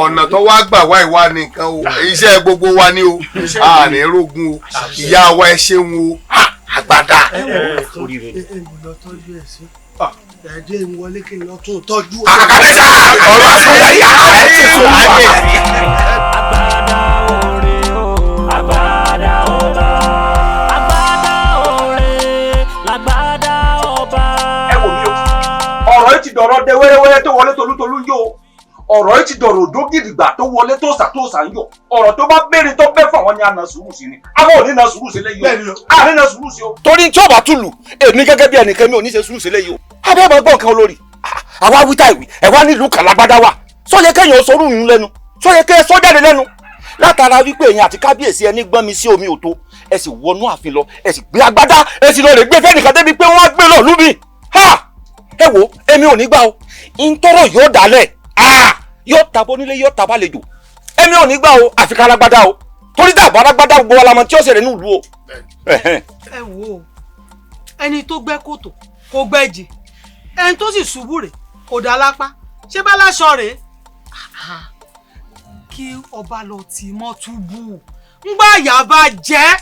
[SPEAKER 21] Ọ̀nà tó wá gbà wá ìwà nìkan o, iṣẹ́ gbogbo wa ni o, a ní rógun o. Ìyá wa ẹ ṣeun o, àgbàdá.
[SPEAKER 16] Ẹ ẹ mo lọ tọ́jú ẹ sí. Ẹ jẹ́ n wọlé kí n lọ tún tọ́jú.
[SPEAKER 21] Àkàlẹ́sà ọ̀rọ̀ àṣàyà yà á ti sùn.
[SPEAKER 12] Agbádá oore o, agbádá ọba, agbádá oore lágbádá ọba.
[SPEAKER 22] Ẹ wò mí o, ọ̀rọ̀ yìí ti dọ̀rọ̀ dẹ wẹ́rẹ́wẹ́rẹ́ tó wọlé tolútolú yó o. Ọ̀rọ̀ yìí ti dọ̀rọ̀ òdó gidigba tó wọlé tóòsà tóòsà ń yọ. Ọ̀rọ̀ tó bá béèrè tó bẹ́ fún àwọn ni a nà sùúrù sí ni. Àwọn ò ní nà sùúrù sí léyìí o. A ní nà sùúrù sí o.
[SPEAKER 23] Torí tí ó bá tùlù, èmi gẹ́gẹ́ bí ẹnìkan mi ò ní ṣe sùúrù sí léyìí o. Abẹ́ máa gbọ́ nǹkan olórí. Àwa wí táìwì, ẹ̀ wá nílùú kàlágbádá wà. Sọ́yẹ kẹ́yìn sọrú yín lẹ́nu. Sọ́yẹ kẹ́ ẹ sọ́ jáde lẹ́nu. Látara wípé èèyàn àti kábíyèsí ẹni gbọ́n mi sí omi òtó, ẹ sì wọnú ààfin lọ, ẹ sì gbé agbádá, ẹ sì lọ rè gbé fẹ́nìkan débi pé wọ́n á gbé lọ lú mi. Ha! Ẹ wo, èmi ò ní gbà o. Ntọ́rọ̀ yóò dálẹ̀. Yóò tabo nílé, yóò tabo àlejò. Èmi ò ní gbà o, àfi ká alágbádá o. Torí dàbọ̀ alágbádá gbogbo wa la mọ̀ tí ó ṣẹlẹ̀ ní ìlú o.
[SPEAKER 1] Ẹ wo, ẹni tó gbẹ́ kòtò kò gbẹ́jì, ẹni tó sì ṣubú rè kò dá lápá, ṣé bá láṣọ rèé kí ọba lọ tì mọ́ túbú. Ńgbà àyà bá jẹ́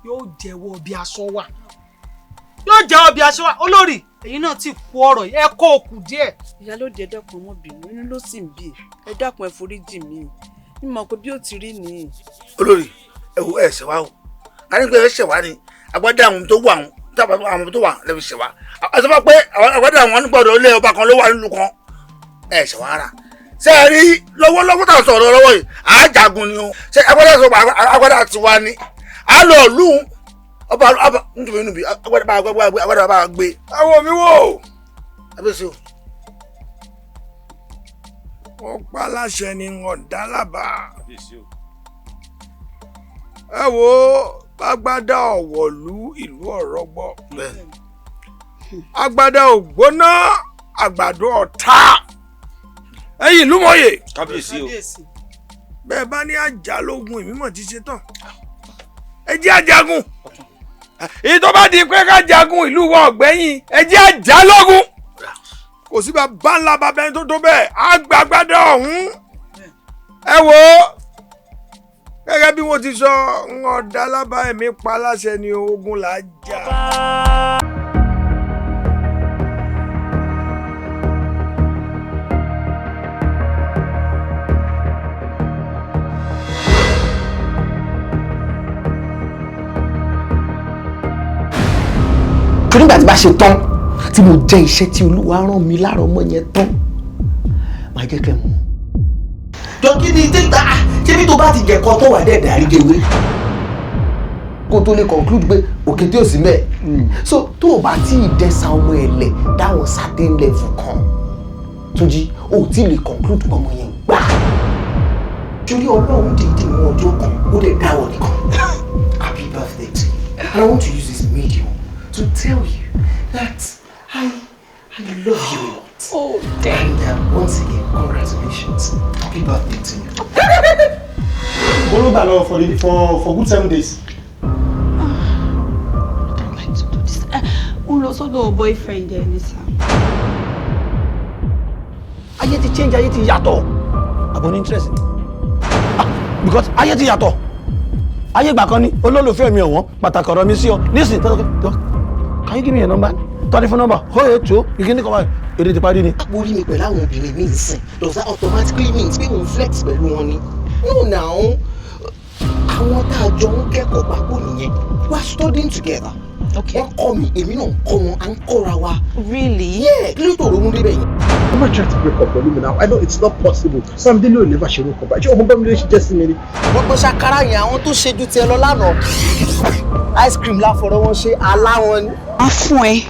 [SPEAKER 1] yóò jẹ́wọ́ bí aṣọ wà, yóò jẹ́wọ́ bí aṣọ wà. Olórí, èyí náà ti kú ọ̀rọ̀ yìí, ẹ kó òkú díẹ̀.
[SPEAKER 14] Ìyálóde, ẹ dákun, ọmọ bínú, inú ló sì ń bí. Ẹ dákun, ẹ foríjì mí, mi mọ̀ pé bí ó ti rí nìyí.
[SPEAKER 3] Olórí, ẹ wo, ẹ ṣẹ̀wá o, a ní pé ẹ ṣẹ̀wá ni agbádá àwọn tó wà, àwọn tó wà lẹ́fi ṣẹ̀wá. Ẹ sọ fún pé agbádá àwọn nígbàdàn ilé ọba kan ló wà nílùú kan, ẹ ṣẹ̀wá rà. Ṣé ẹ rí lọ́wọ́lọ́wọ́ tá à ń sọ̀rọ̀ lọ́wọ́ yìí, à á jagun ni o. Ṣé agbádá sọ pé agbádá tiwa ni à lọ lù ọba ọba nítorí inú bí agbádá bá gbé, agbádá bá gbé.
[SPEAKER 6] Àwọn mi wò.
[SPEAKER 3] Abẹ́sẹ̀ o.
[SPEAKER 6] Wọ́n pa láṣẹ ni wọ́n dá lábàá. Ẹ wo, bágbádá ọ̀wọ̀lú ìlú ọ̀rọ̀gbọ́. Agbada ò gbóná, àgbàdo ọ̀tá. Ẹ̀yin ìlú mọ̀ye.
[SPEAKER 23] Kábíyèsí o.
[SPEAKER 6] Bẹ́ẹ̀ bá ní àjálógun, èmi mọ̀ ti ṣe tán. Ẹ jẹ́ àjagun. Èyí tó bá di pé ká jagun, ìlú wa ọ̀gbẹ́yìn, ẹ jẹ́ àjálógun. Kò sí bàbá ńlá bàbá ẹni tó tó bẹ́ẹ̀, àgbàgbàdà ọ̀hún. Ẹ wò ó, gẹ́gẹ́ bí mo ti sọ, ń ọ̀dà lábá ẹ̀mí pa láṣẹ ni ogun là á jà.
[SPEAKER 2] Torí nígbà tí bá ṣe tán, tí mo jẹ́ iṣẹ́ tí Olúwa rán mi lára ọmọ yẹn tán, máa jẹ́ kẹ́ mọ̀.
[SPEAKER 3] Jọ kí ni tẹ́gbà ṣé bí tó bá ti jẹ̀kọ́ tó wà dẹ̀ dárí jẹwé
[SPEAKER 2] kó tó lè conclude pé òkè tí ò sí mẹ́. So tó o bá tí ì dẹ́sà ọmọ ẹ̀ lẹ̀ dáwọn certain level kan, Túnjí, o ò tí ì lè conclude pé ọmọ yẹn gbà. Torí Ọlọ́run dìídì mú ọjọ́ kan, ó lè dáwọ̀ nìkan. Happy birthday to you, and I want to use this medium to tell you that I love you a lot.
[SPEAKER 5] Oh, damn.
[SPEAKER 2] And once again, congratulations. Happy birthday to you.
[SPEAKER 8] Bolo lọ for good 7 days.
[SPEAKER 5] I don't like to do this. Ó lọ sọ́dọ̀ boyfriend ẹ ní sá.
[SPEAKER 8] Ayé ti change, ayé ti yàtọ̀. Àbọ̀ ní interest ni. Because ayé ti yàtọ̀. Ayé ìgbà kan ni olólùfẹ́ mi ọ̀wọ́n pàtàkì ọ̀rọ̀ mi sí ọ. Nísìnyí, can you give me your number? Telephone number, 082, ìkíní kan báyìí, èdè ti parí ni.
[SPEAKER 2] Àpò orí mi pẹ̀lú àwọn obìnrin mi ń sìn, does that automatically mean pé òun flex pẹ̀lú wọn ni? No now, àwọn tá a jọ ń kẹ́kọ̀ọ́ papọ̀ nìyẹn, we are studying together. Wọ́n kọ́ mi, èmi náà ń kọ́ wọn, à ń kọ́ra wa.
[SPEAKER 5] Really?
[SPEAKER 2] Yeah, kí ló tó ronú débẹ̀ yẹn?
[SPEAKER 8] I'm not trying to break up pẹ̀lú mi now, I know it's not possible. Bámidélé ò never ṣe orúkọ báyìí, ṣé ọmọ Bámidélé ṣe jẹ́ sí mi ni?
[SPEAKER 2] Gbogbo ṣàkárà yẹn, àwọn tó ṣe ju tiẹ̀ lọ lánàá, ice cream láfọ̀rọ̀ wọn ṣe aláwọn ni.
[SPEAKER 5] Wọ́n fún ẹ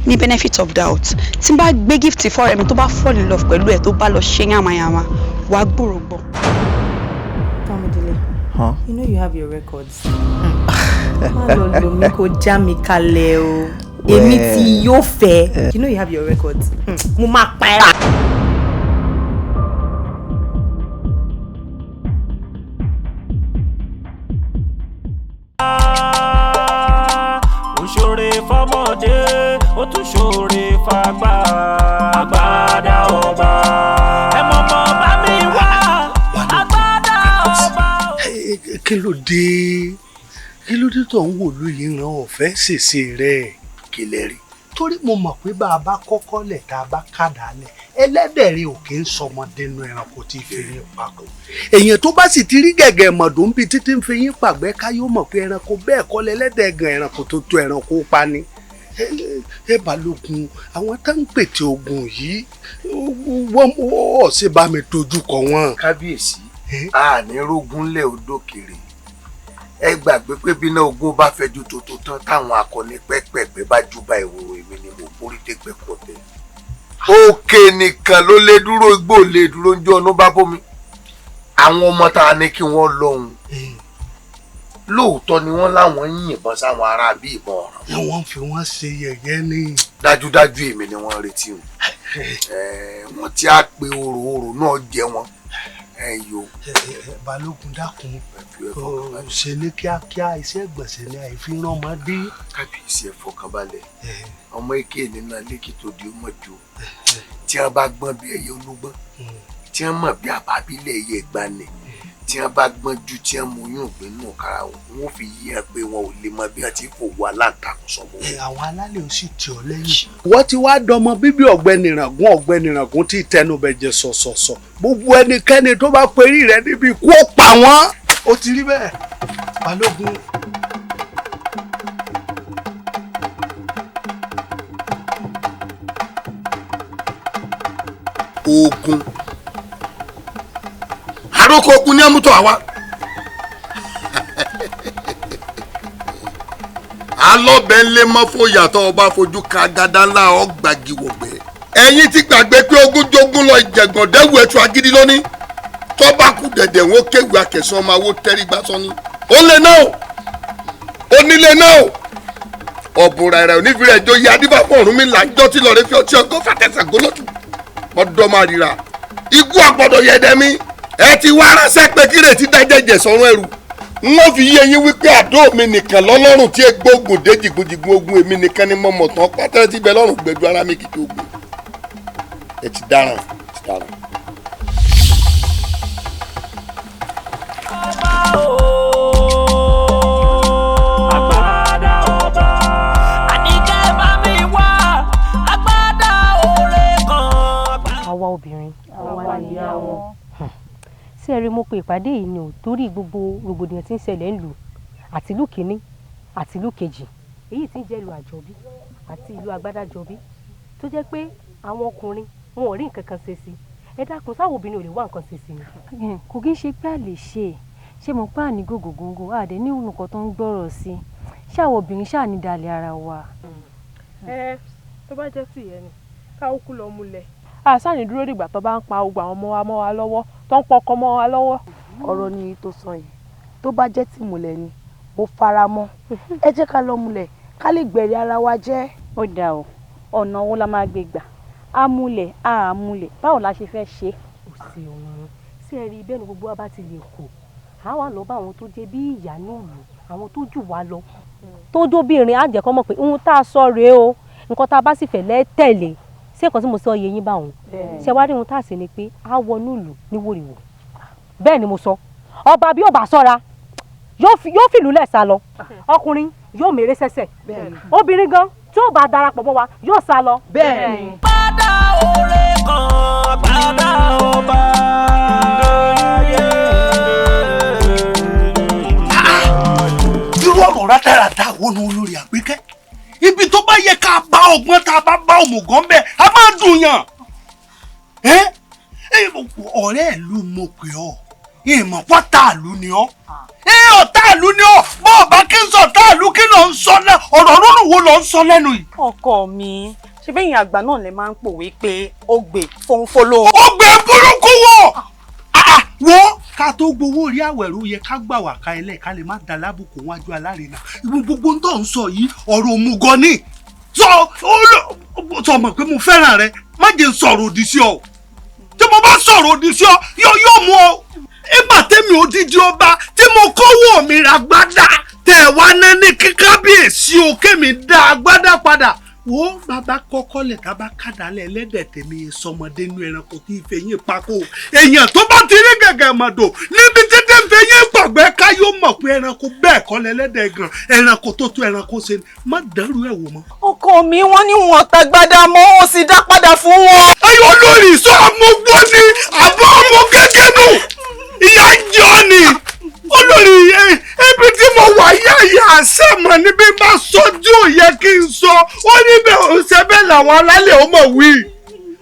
[SPEAKER 5] ní benefit of doubt. Tí n bá gbé gift fọ́rẹ́ mi tó bá fall in love pẹ̀lú ẹ̀ tó bá lọ ṣe yàmàyàmà, wàá gbòòrò gbọ́.
[SPEAKER 9] Bámidélé,
[SPEAKER 10] Huh?
[SPEAKER 9] you know you have your records. Má lọ lò mí kó já mi kalẹ̀ o. Èmi tí yóò fẹ́. You know you have your records. Mo máa pa ẹ́.
[SPEAKER 12] Ó ṣoore fọmọdé, ó tún ṣoore fàgbà. Agbádá ọba. Ẹ mọ̀mọ́ bá mi wá. Agbádá ọba.
[SPEAKER 16] Kí ló dé? Kí ló dé tó ń wò lóye ìran ọ̀fẹ́ ṣèṣe rẹ̀?
[SPEAKER 21] Kí lẹ rí?
[SPEAKER 16] Torí mo mọ̀ pé bá a bá kọ́kọ́ lẹ̀ tá a bá kàdá lẹ̀, ẹlẹ́dẹ̀rẹ̀ ò kì í sọmọdé nu ẹranko tí fi yín papọ̀. Èèyàn tó bá sì ti rí gẹ̀gẹ̀ mọ̀dún bíi títí ń fi yín pàgbẹ́ ká yóò mọ̀ pé ẹranko bẹ́ẹ̀ kọ́ lẹ́lẹ́dẹ̀ gan ẹranko tó tó ẹranko pa ni. Ẹ Balógun, àwọn tá ń pètè ogun yìí, wọ́n ọ̀ ṣe bá mi dojú kọ wọn.
[SPEAKER 21] Kábíyèsí, a ní rógún lẹ̀ odòkèrè. Ẹ gbàgbé pé bíná ogun bá fẹjú tótó tán táwọn akọni pẹ́pẹ́pẹ́ bá júbà ìwòrò, èmi ni mo borí dégbẹ́ pọ̀tẹ́. Òkè nìkan ló lè dúró, igbó lè dúró ń jẹ́ ọ̀nà bá bómi. Àwọn ọmọ tá a ní kí wọ́n lọ́hùn. Lóòótọ́ ni wọ́n láwọn ń yìnbọn sáwọn ará bí ìbọn ọ̀ràn.
[SPEAKER 16] Wọ́n fi wọ́n ṣe yẹ̀yẹ́ ní.
[SPEAKER 21] Dájúdájú èmi ni wọ́n retí o. Wọ́n ti á pe orò orò náà jẹ wọn.
[SPEAKER 16] Balógun dákun, ṣe ní kíákíá, iṣẹ́ ìgbọ̀nsẹ̀ ni àìfi rán ọmọdé.
[SPEAKER 21] Kábíyèsí, ẹ fọkànbalẹ̀, ọmọ èké nínú alẹ́ kí tó di ọmọ jò. Tí wọ́n bá gbọ́n bí ẹyẹ olúgbọ́n, tí wọ́n mọ̀ bí àbábílẹ̀ ẹyẹ ìgbani, tí wọ́n bá gbọ́n ju tí wọ́n mú oyún ìgbín nù kára wọn, wọ́n fi yí ẹ pé wọn ò lè mọ bí wọ́n ti fòwò aláǹtakùn sọmọ.
[SPEAKER 16] Àwọn alálẹ̀ ò sì tì ọ́ lẹ́yìn. Wọ́n ti wá dọmọ bíbí ọ̀gbẹ́ni Ràngún, ọ̀gbẹ́ni Ràngún tí tẹnubẹ̀jẹ̀ sọ̀sọ̀sọ̀. Gbogbo ẹnikẹ́ni tó bá perí rẹ níbi kú ó pa wọ́n. Ó ti rí bẹ́ẹ̀, Balógun.
[SPEAKER 21] Ogun àròkọ ogun ní ẹmútọ àwa alọ́bẹ̀ ńlẹ̀ mọ́ fòyàtọ̀ ọba fojú ka gada ńlá ọgbàgìwọ̀gbẹ́. Ẹ̀yin ti gbàgbé pé ogún jogún lọ ìjẹ̀gbọ̀n dẹ́wù ẹ̀tù agídí lónìí, tọ́ba kú dẹ̀dẹ̀ wọn kéwì akẹ̀sán ọmọ awó tẹ́rí gbá sọ́ni. Ó lè náà o, onílé náà o, Ọ̀bùn ràìràì onífìrẹ̀ jó yẹ adíbàpọ̀ ọ̀run mi là ń jọ́ tí lọ́ọ̀rẹ́ fi ọtí 120 gómìnà mọ́dọ́ máa ríra. Ikú àgbọ̀dọ̀ yẹ̀dẹ̀ mi. Ẹ ti wá ránṣẹ́ pé kí rètí dájẹ́jẹ̀ sọ́run ẹrù. N ó fi yé yín wípé àdó mi nìkan lọ́lọ́run tí egbógun dé jìgbójìgbó ogun èmi nìkan ni mo mọ̀ tán pátá tí bẹ lọ́rùn gbẹ̀du ara mi kìkì ogun. Ẹ ti dáràn, ti dáràn.
[SPEAKER 12] Agbádá ọba. Àníkẹ́ bá mi wá agbádá oore kan.
[SPEAKER 7] Àwa obìnrin, àwa nìyá wọn. Sí ẹ rí, mo pe ìpàdé yìí ni ò torí gbogbo rògbòdìyàn tí ń ṣẹlẹ̀ ńlùú, àti ìlú kìíní àti ìlú kejì, èyí tí ń jẹ́ ìlú Àjọbí àti ìlú Agbádájọbí, tó jẹ́ pé àwọn ọkùnrin wọn ò rí nǹkan kan ṣe sí. Ẹ dákun, sáwọn obìnrin ò lè wá nǹkan ṣe sí ni?
[SPEAKER 11] Kò kí ń ṣe pé a lè ṣe é ṣé mo pa ní gògògóńgò àdé ní nǹkan tó ń gbọ́rọ̀ sí ṣé àwọn obìnrin ṣáà ní dalẹ̀ ara wa.
[SPEAKER 9] Ẹ tó bá jẹ́ tìyẹn ni káwọ́ kú lọ múlẹ̀. Àṣà ní dúró dìgbà tó bá ń pa ogun àwọn ọmọ wa mọ́ wa lọ́wọ́, tó ń pọkọ mọ́ wa lọ́wọ́.
[SPEAKER 13] Ọ̀rọ̀ ni tó sọ yìí, tó bá jẹ́ tìmùlẹ̀ ni mo fara mọ́. Ẹ jẹ́ ká lọ múlẹ̀ ká lè gbẹ̀rí ara wa jẹ́.
[SPEAKER 5] Ó dáa o, ọ̀nà wo la máa gbé gbà á múlẹ̀ á múlẹ̀, báwo la ṣe fẹ́ ṣe?
[SPEAKER 7] Kò sí òun sí ẹ rí bẹ́ẹ̀ ni gbogbo wa bá ti lè kó a wà lọ bá àwọn tó jẹ́ bí ìyá nílùú, àwọn tó jù wá lọ, tó dóbìnrin, á jẹ́ kó mọ̀ pé ohun tá a sọ rèé o, nǹkan tá a bá sì fẹ́ lẹ́tẹ̀lé. Ṣé nǹkan tí mo sọ yé yín bá òun? Ṣé wá rí ohun tá a sì ni pé a wọnú ìlú ní wòrìwò. Bẹ́ẹ̀ ni mo sọ, ọba bí ó bá ṣọ́ra yóò fìlú lẹ̀ sá lọ, ọkùnrin yóò mèrè sẹ́sẹ̀, obìnrin gan tí ó bá darapọ̀ mọ́ wa yóò sá lọ.
[SPEAKER 13] Bẹ́ẹ̀ni.
[SPEAKER 12] Padà oore kan, padà ọba.
[SPEAKER 16] Irú ọ̀rọ̀ rádaràda wo ni olórí Àgbékẹ́? Ibi tó bá yẹ ká bá ọgbọ́n, tá a bá bá òmùgọ̀ ńbẹ̀, a máa dùn yàn. Ọ̀rẹ́ ìlú mo pè ọ́, ìmọ̀ pátá ìlú ni ọ́. Ọ̀tá ìlú ni ọ́, bọ́ ọba kí n sọ ọ̀tá ìlú, kí ló ń sọ lẹ́ ọ̀rọ̀ rúnrún wo ló ń sọ lẹ́nu yìí?
[SPEAKER 5] Ọkọ mi, ṣe bẹ́yìn àgbà náà lè máa ń pòwe pé ó gbè fónfó ló.
[SPEAKER 16] Ó gbè burúkú wọ̀! Wo ká tó gbowó orí àwẹ̀rù yẹ ká gbà wà ká ẹlẹ́ ká lè má da lábùkù wájú alárinà. Gbogbo tó ń sọ yìí ọ̀rọ̀ òmùgọ̀ ni. Sọ mọ̀ pé mo fẹ́ràn rẹ, má jẹ́ n sọ̀rọ̀ òdì sí ọ. Tí mo bá sọ̀rọ̀ òdì sí ọ, yóò mú ọ. Ìgbà tẹ́mi òdìdí ọba tí mo kówó mi ra gbádà tẹ̀ wá ná ní kíkábíyèsí o kémi dá agbádá padà. Wo bàbá kọ́kọ́ lẹ̀ tá bá kàdálẹ̀ ẹlẹ́dẹ̀ tèmi sọmọdé nú ẹranko tí ìfẹ́ yín pako. Èèyàn tó bá ti rí gẹ̀gẹ̀ mọ̀dò níbi títí ìfẹ́ yín gbọ̀gbẹ́ ká yóò mọ̀ pé ẹranko bẹ́ẹ̀ kọ́ lẹ́lẹ́dẹ̀ gan, ẹranko tó tó ẹranko ṣe ni, má dẹ́rù ẹ̀ wò mọ́.
[SPEAKER 5] Ọkọ mi, wọ́n ní wọn ta gbádà mọ́, ó sì dá padà fún wọn.
[SPEAKER 16] Ẹyọ olórí sọ ọmọ gbọ́ ni àbọ̀ ọmọ gẹ́gẹ́ nù ìyá jọ ni olórí ibi tí mo wà yá ìyá àṣẹmọ níbi bá sọ tí ò yẹ kí n sọ, ó níbẹ̀ ò ṣe bẹ́ẹ̀ làwọn alálẹ̀ ó mọ̀ wí.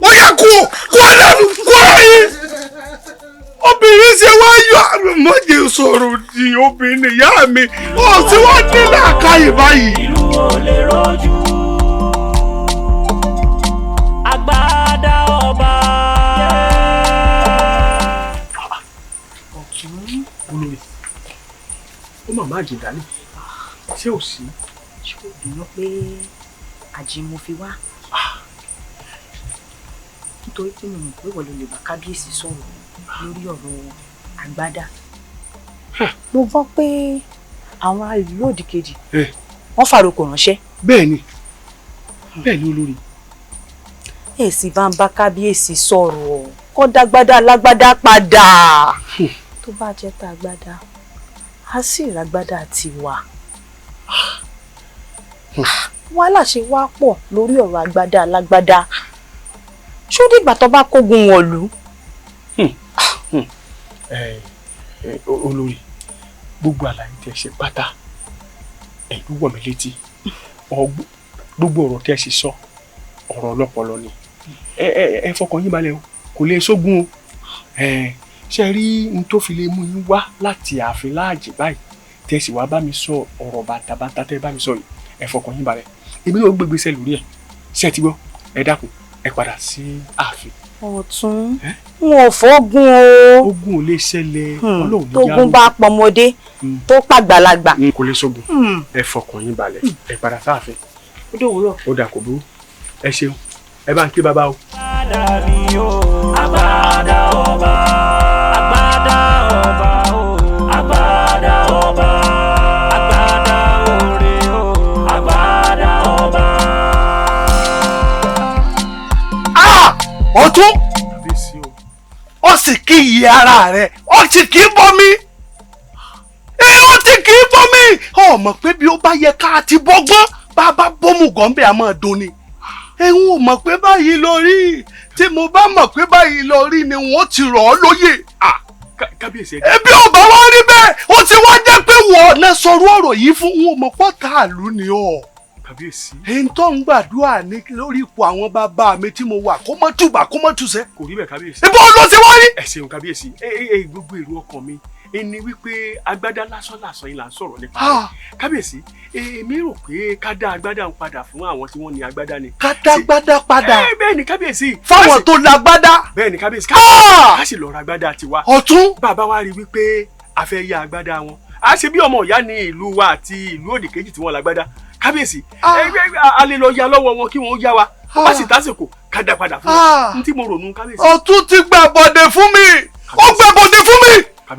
[SPEAKER 16] Ó yẹ kú kú ẹlẹ́nu kú ẹ̀yìn. Obìnrin ṣe wá yọ mọ̀jẹ̀ sọ̀rọ̀ di obìnrin ìyá mi, ó sì wá ní làákàyè báyìí.
[SPEAKER 12] Ìlú ò lè rojú agbádá ọba.
[SPEAKER 24] Olórí, ó mà má jìn dání, ṣé ò sí?
[SPEAKER 5] Ṣé o bínú pé àjìn mo fi wá? Nítorí pé mo mọ̀ pé ìwọ ló lè bá kábíyèsí sọ̀rọ̀ lórí ọ̀rọ̀ àgbádá. Mo gbọ́ pé àwọn ìlú òdì kejì wọ́n fàrokò ránṣẹ́.
[SPEAKER 24] Bẹ́ẹ̀ni, bẹ́ẹ̀ni olórí.
[SPEAKER 5] Èsì bá ń bá kábíyèsí sọ̀rọ̀ kó dágbádá lágbádá padà. Tó bá jẹ́ tá àgbádá, a sì rágbádá tiwa. Wàhálà ṣe wá pọ̀ lórí ọ̀rọ̀ àgbádá alágbádá. Ṣó dìgbà tó bá kógun wọ̀lú?
[SPEAKER 24] Olórí, gbogbo àlàyé tẹ́ ṣe pátá ẹ̀lú wọ̀ mí létí. Gbogbo ọ̀rọ̀ tẹ́ ṣe sọ ọ̀rọ̀ ọlọ́pọlọ ni. Ẹ fọkàn yín balẹ̀ o, kò lè sógun o. Ṣe rí n tó fi lè mú yín wá láti ààfin láàjì báyìí tẹ́ sì wá bá mi sọ ọ̀rọ̀ bàtàbàtà tẹ́ bá mi sọ yìí, ẹ fọkàn yín balẹ̀, èmi náà gbégbèsè lórí ẹ̀. Ṣé ẹ ti gbọ́? Ẹ dákun, Ẹ padà sí ààfin.
[SPEAKER 5] Ọ̀tún, n ò fọ́gun o.
[SPEAKER 24] Ogun ò lè ṣẹlẹ̀, Ọlọ́run ní
[SPEAKER 5] Tógun bá pọmọdé tó pàgbàlagbà.
[SPEAKER 24] Kò lè sógun. Ẹ fọkàn yín balẹ̀, ẹ padà sáàfin.
[SPEAKER 5] Ó dòwúrọ̀.
[SPEAKER 24] Ó dà, kò burú. Ẹ ṣeun, ẹ bá ń kí bàbá o.
[SPEAKER 12] Agbada ọba, agbada ọba o, agbada ọba, agbada òre o, agbada ọba.
[SPEAKER 6] Ọ̀tún, ó sì kí iye ara rẹ̀, ó sì kì í bọ́ mi, ó ti kì í bọ́ mi. Ó mọ̀ pé bí ó bá yẹ ká ti bọ́gbọ́n, bá a bá bọ́mù gọ́ńbẹ́ a máa dùn ni. Ẹ̀hún ò mọ̀ pé báyìí lọ rí. Tí mo bá mọ̀ pé báyìí lọ rí ni wọ́n ti rọ̀ ọ́ lóyè.
[SPEAKER 24] Kábíyèsí.
[SPEAKER 6] Ebi ò bá wá rí bẹ́ẹ̀, ó ti wá jẹ́ pé wọ́n ọ̀nà sọ̀rọ̀ ọ̀rọ̀ yìí fún wọn mọ̀ pọ́tà àlù ni ọ́.
[SPEAKER 24] Kábíyèsí.
[SPEAKER 6] Èyí tó ń gbàdúrà ní lórí ipò àwọn bàbá mi tí mo wà, kó mọ́ tùbà, kó mọ́ tùsẹ́.
[SPEAKER 24] Kò rí bẹ́ẹ̀, kábíyèsí.
[SPEAKER 6] Ibo ló ti wá rí.
[SPEAKER 24] Ẹ ṣeun, kábíyèsí. Ẹ ẹ gbogbo èrò ọkàn mi ẹni wípé agbádá lásán lásán yìí là ń sọ̀rọ̀ nípa rẹ̀. Kábíyèsí, èmi rò pé ká dá agbádá ń padà fún àwọn tí wọ́n ní agbádá ni.
[SPEAKER 6] Ká dá agbádá padà.
[SPEAKER 24] Ẹ bẹ́ẹ̀ ni, kábíyèsí.
[SPEAKER 6] Fáwọn tó lágbádá.
[SPEAKER 24] Bẹ́ẹ̀ ni, kábíyèsí. Ká sì lọ ra agbádá tiwa.
[SPEAKER 6] Ọ̀tún.
[SPEAKER 24] Bàbá wa rí wípé a fẹ́ yá agbádá wọn. A ṣe bí ọmọ ìyá ní ìlú wa àti ìlú òdì kejì tí wọ́n lágbádá. Kábíyèsí, a lè lọ ya lọ́wọ́ wọn kí wọ́n yá wa. Bá sì tásìkò, ká dá padà fún wọn. N tí mo rò nù, kábíyèsí.
[SPEAKER 6] Ọ̀tún ti gbà bọ̀dẹ̀ fún mi. Ó gbà bọ̀dẹ̀ fún mi.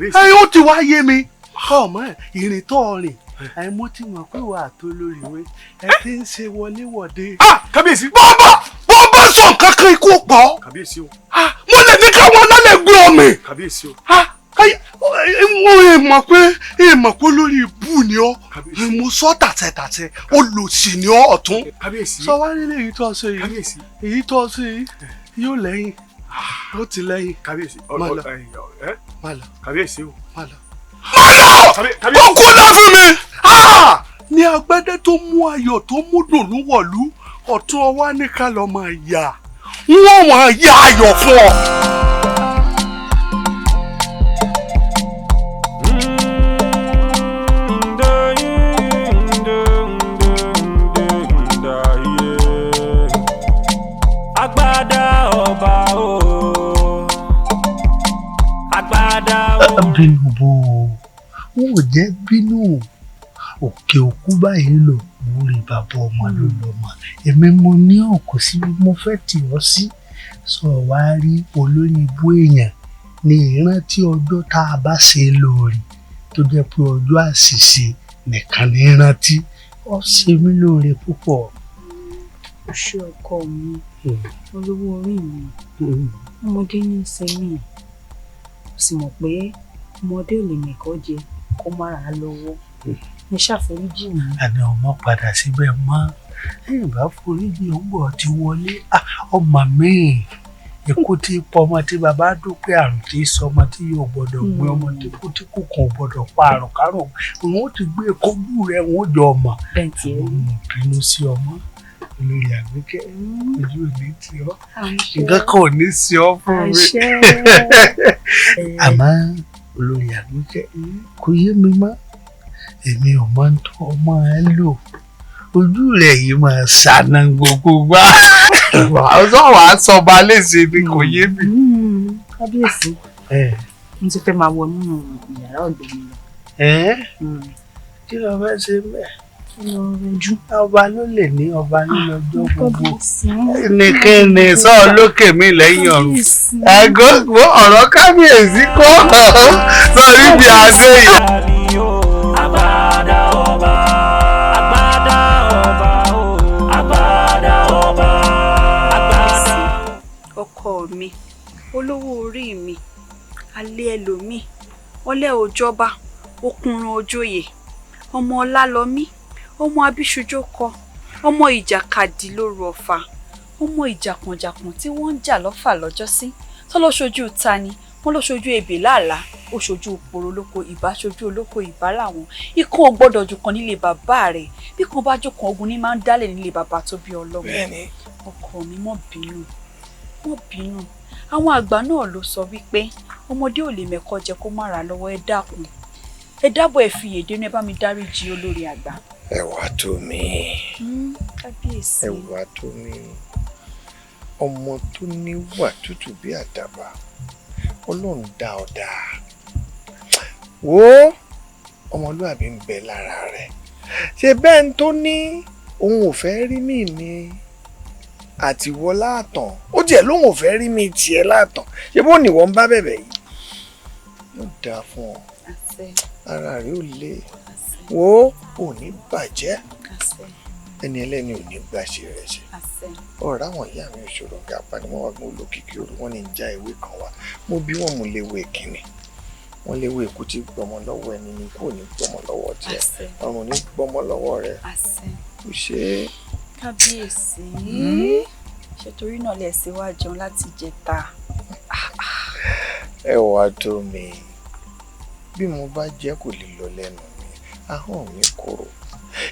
[SPEAKER 6] Ẹ ó ti wá yé mi. Ọmọ ìrìn tó rìn, ẹ mo ti mọ̀ pé wà á tó lórí ìwé ẹ ti ń ṣe wọléwọ̀de.
[SPEAKER 24] Kábíyèsí.
[SPEAKER 6] Bọ́ọ̀bà bọ́ọ̀bà sọ nǹkan kan, ikú pọ̀.
[SPEAKER 24] Kábíyèsí o.
[SPEAKER 6] Mo lè ní káwọn alálẹ̀ gbé ọmọ.
[SPEAKER 24] Kábíyèsí o.
[SPEAKER 6] Mo mọ̀ pé mọ̀ pé lórí ibú ni ọ́. Mo sọ tàtẹ̀tàtẹ̀, olòṣì ni ọ́, Ọ̀tún.
[SPEAKER 24] Kábíyèsí.
[SPEAKER 6] Sọ wá nílé èyí tó ṣe yìí. Èyí tó ṣe yìí yóò lẹ́yìn. Ó ti lẹ́yìn.
[SPEAKER 24] Kábíyèsí.
[SPEAKER 6] Má lọ. Má lọ.
[SPEAKER 24] Kábíyèsí o.
[SPEAKER 6] Má lọ. Má lọ. Ó kú náà fún mi. Ní agbẹ́dẹ́ tó mú ayọ̀ tó mú dùnú wọ̀lú, Ọ̀tún, ọwá ní ká lọ máa yà. Wọ́n máa yà ayọ̀ fún ọ.
[SPEAKER 12] Agbada ọba o, agbada o.
[SPEAKER 16] Bínú bò ó, wọn ò jẹ́ bínú. Òkè òkú báyìí lò wúrí bàbá ọmọ ló lọ́mọ. Èmi mo ní òkú sí bí mo fẹ́ tì ọ́ sí. Sọ wá rí olórí ibú èèyàn ní ìrántí ọjọ́ tá a bá ṣe lóore, tó jẹ́ pé ọjọ́ àṣìṣe nìkan ní ìrántí. Ó ṣe mí lóore púpọ̀.
[SPEAKER 5] O ṣé, ọkọ mi, olówó orí mi. Ọmọdé ní í ṣe mí, ó sì mọ̀ pé ọmọdé ò lè mẹ̀kọ́ jẹ kó má ra lọ́wọ́. Ní ṣàforíjì mi.
[SPEAKER 16] Àní ọmọ padà síbẹ̀ mọ́. Ẹ̀yìn bá foríjì, ọgbọ̀n ti wọlé ọmọ mi. Ikú tí pọmọ tí bàbá dúpẹ́, àrùn tí sọmọ tí yóò gbọ́dọ̀ gbé ọmọ tí kú tí kú kan ò gbọ́dọ̀ pa àrùn kárùn. Òun ó ti gbé kójú rẹ̀, òun ó jọ ọmọ. Òun bínú sí ọmọ. Olórí Àgbékẹ́, ojú ò ní tì ọ́, nǹkan kan ò ní sí ọ fún mi. Àmọ́ olórí Àgbékẹ́, kò yé mi mọ́. Èmi ò mọ tó ọmọ ẹ lò, ojú rẹ̀ yìí máa ṣàna gbogbo gbà. Ọsọ wàá sọba léṣe ni, kò yé mi.
[SPEAKER 5] Kábíyèsí, mo ti fẹ́ máa wọnú ìyàrá ọ̀dọ̀ mi lọ.
[SPEAKER 16] Kí ló fẹ́ ṣe mẹ́ẹ̀? Ọba ló lè ní ọba ní ọjọ́ gbogbo. Nìkíni sọ lókè mi lẹ́yìn ọ̀run. Ẹ̀gọ́ ọ̀rọ̀ kábíyèsí kọ́ sọ níbi adé yìí.
[SPEAKER 12] Agbada ọba, agbada ọba o, agbada ọba, agbada.
[SPEAKER 5] Ọkọ mi, olówó orí mi, alẹ́ ẹlòmíì, ọlẹ́ òjọba, okùnrin ojóyè, ọmọ ọlálọ́mí, ọmọ abíṣojókọ, ọmọ ìjàkadì lóru Ọ̀fà, ọmọ ìjàkànjàkàn tí wọ́n ń jà lọ́fà lọ́jọ́sí, tó lọ́ ṣojú ta ni wọ́n lọ́ ṣojú ebè láàlá, ó ṣojú òpòrò olóko, ìbá ṣojú olóko, ìbá làwọn ikán ò gbọ́dọ̀ jù kan nílé bàbá rẹ̀. Bí kan bá jókan, ogun ní máa ń dálẹ̀ nílé bàbá tó bí ọlọ́mọ. Ọkọ mi, mọ́ bínú, mọ́ bínú. Àwọn àgbà náà ló sọ wípé ọmọdé ò lè mẹ́kọ́ jẹ kó má ra lọ́wọ́. Ẹ dákun, ẹ dábọ̀, ẹ fi èdè inú, ẹ bá mi dáríjì olórí àgbà.
[SPEAKER 21] Ẹwà tó mi.
[SPEAKER 5] Kábíyèsí.
[SPEAKER 21] Ẹwà tó mi.
[SPEAKER 6] Ọmọ tó níwà tútù bí àdàbà, Ọlọ́run dá ọ dáa. Wo ọmọlúàbí ń bẹ lára rẹ̀. Ṣe bẹ́ẹ̀ ń tó ní òun ò fẹ́ rí mi ní àtiwọ́ láàtàn, ó jẹ́ lóun ò fẹ́ rí mi tiẹ̀ láàtàn, ṣé bó ní wọ́n ń bá bẹ̀bẹ̀ yìí? Yóò dáa fún ọ, ara rẹ̀ ò le, wo ò ní bàjẹ́, ẹni ẹlẹ́ni ò ní gbàṣẹ rẹ̀ ṣe. Ọ̀rọ̀ àwọn ìyá mi òṣòro gàpá ni wọ́n wá gbọ́n olókìkí òru, wọ́n ní já ewé kan wá, mo bí wọ́n mú léwé kínní, wọ́n léwé ikú tí gbọmọ lọ́wọ́ ẹni ní kú ò ní gbọmọ lọ́wọ́ tiẹ̀, ọrùn ní gbọmọ lọ́wọ́ rẹ̀. Ó ṣe é.
[SPEAKER 5] Kábíyèsí, ṣe torí náà lẹ ṣe wá jẹun láti jẹta?
[SPEAKER 6] Ẹ wàá tó mi, bí mo bá jẹ kò lè lọ lẹ́nu mi, ahọ́n mi korò.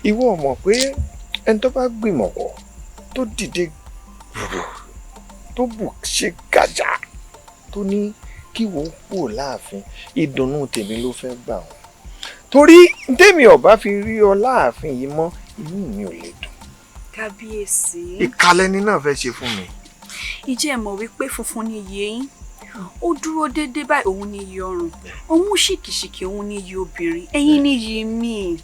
[SPEAKER 6] Ìwọ mọ̀ pé ẹni tó bá gbìmọ̀ pọ̀ tó dìde gbùrù tó bù ṣe gàjà tó ní kí wọ́n kúrò láàfin, ìdùnnú tèmi ló fẹ́ gbà wọ́n. Torí tèmi ò bá fi rí ọ láàfin yìí mọ́, inú mi ò lè dùn.
[SPEAKER 5] Kábíyèsí,
[SPEAKER 6] ìkàlẹ̀ ni náà fẹ́ ṣe fún mi.
[SPEAKER 5] Ìjẹ́ ẹ mọ̀ wípé funfun ni iye yín, ó dúró déédéé báyìí, òun ni iye ọrùn, òun ṣìkìṣìkì, òun ni iye obìnrin, ẹ̀yin ni iye mi.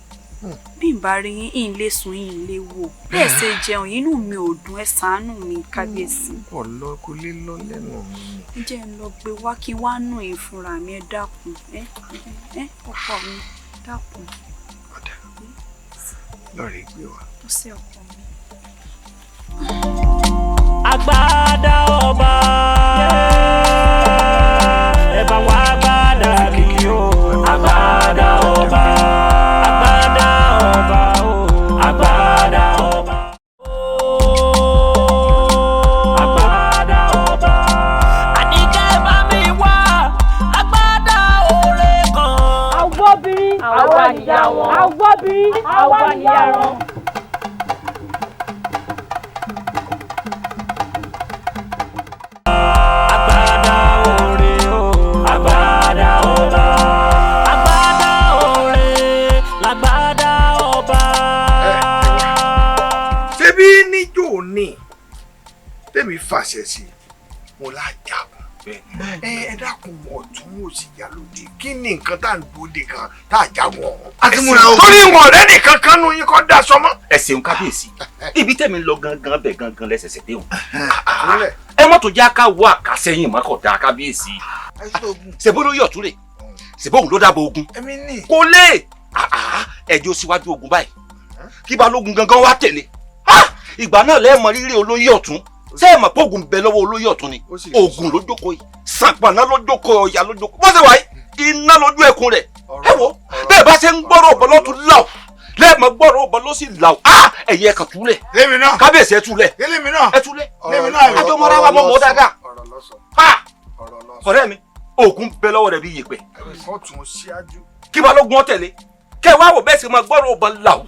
[SPEAKER 5] Bí n bá rí yín, ìyìn lè sùn, ìyìn lè wò, bẹ́ẹ̀ ṣe jẹun inú mi ò dùn, ẹ ṣàánú mi kábíyèsí.
[SPEAKER 6] Ọ̀lọ́ kò lè lọ lẹ́nu mi.
[SPEAKER 5] Ǹjẹ́ ń lọ gbé wá kí wá nù yín fúnra mi, ẹ dákun, ẹ ọkọ mi, dákun.
[SPEAKER 6] Ọ̀dà lọ́ọ̀rẹ́ gbé wa.
[SPEAKER 5] Ó ṣe ọkọ mi.
[SPEAKER 12] Agbádá ọba, ẹ bá wá agbádá mi o. Agbádá ọba, agbádá ọba o, agbádá ọba o, agbádá ọba. Àníkẹ́ bá mi wá agbádá oore kan.
[SPEAKER 7] Àwa obìnrin, àwa nìyá wọn. Àwa obìnrin, àwa nìyá wọn.
[SPEAKER 6] Tèmi fàṣẹ sí mo lájàgùn. Ẹ dákun, ọ̀tún òsì yá lóde, kí ni nǹkan tá à ń dúró de kan tá à jagun ọ̀hún?
[SPEAKER 21] A ti múra ogun.
[SPEAKER 6] Torí wọn ọ̀rẹ́ nìkan kan nu yín kọ́ da sọmọ́.
[SPEAKER 23] Ẹ ṣeun kábíyèsí, ibi tẹ̀mí lọ gangan bẹ̀ gangan lẹ́sẹ̀sẹ̀ dé òun. Ẹ mọ́tò já ká wọ àkàsẹ́yìn mọ́kàndá kábíyèsí. Ṣèbó ló yọ̀ túrè, ṣèbó òun ló dábọ̀ ogun. Kò lè ẹjọ́ síwájú ogun báyìí kí balógun gangan wá tẹ̀lé. Ìgbà náà lẹ́ẹ̀mọ rírì olóyè ọ̀tún. Ṣé ẹ mọ̀ pé ogun bẹ lọ́wọ́ olóyè ọ̀tún ni? Ogun ló jókòó yìí, sàpàná ló jókòó, ọ̀yà ló jókòó, bó ṣe wà yìí iná lójú ẹkùn rẹ̀. Ẹ wo bẹ́ẹ̀ bá ṣe ń gbọ́rọ̀ ọ̀bọ lọ́tún láò, lẹ́ẹ̀mọ gbọ́rọ̀ ọ̀bọ ló sì láò. Ẹ̀yẹ ẹ̀kan túlẹ̀, kábíyèsí ẹ túlẹ̀, ẹ túlẹ̀, àjọmọ́ra wa mọ̀ mọ́ dáadáa. Ọ̀rẹ́ mi, ogun bẹ lọ́wọ́ rẹ̀ bí yèpẹ̀, kí balógun ó tẹ̀lé, kẹ́ wá wò bẹ́ẹ̀ sì máa gbọ́rọ̀ ọ̀bọ láò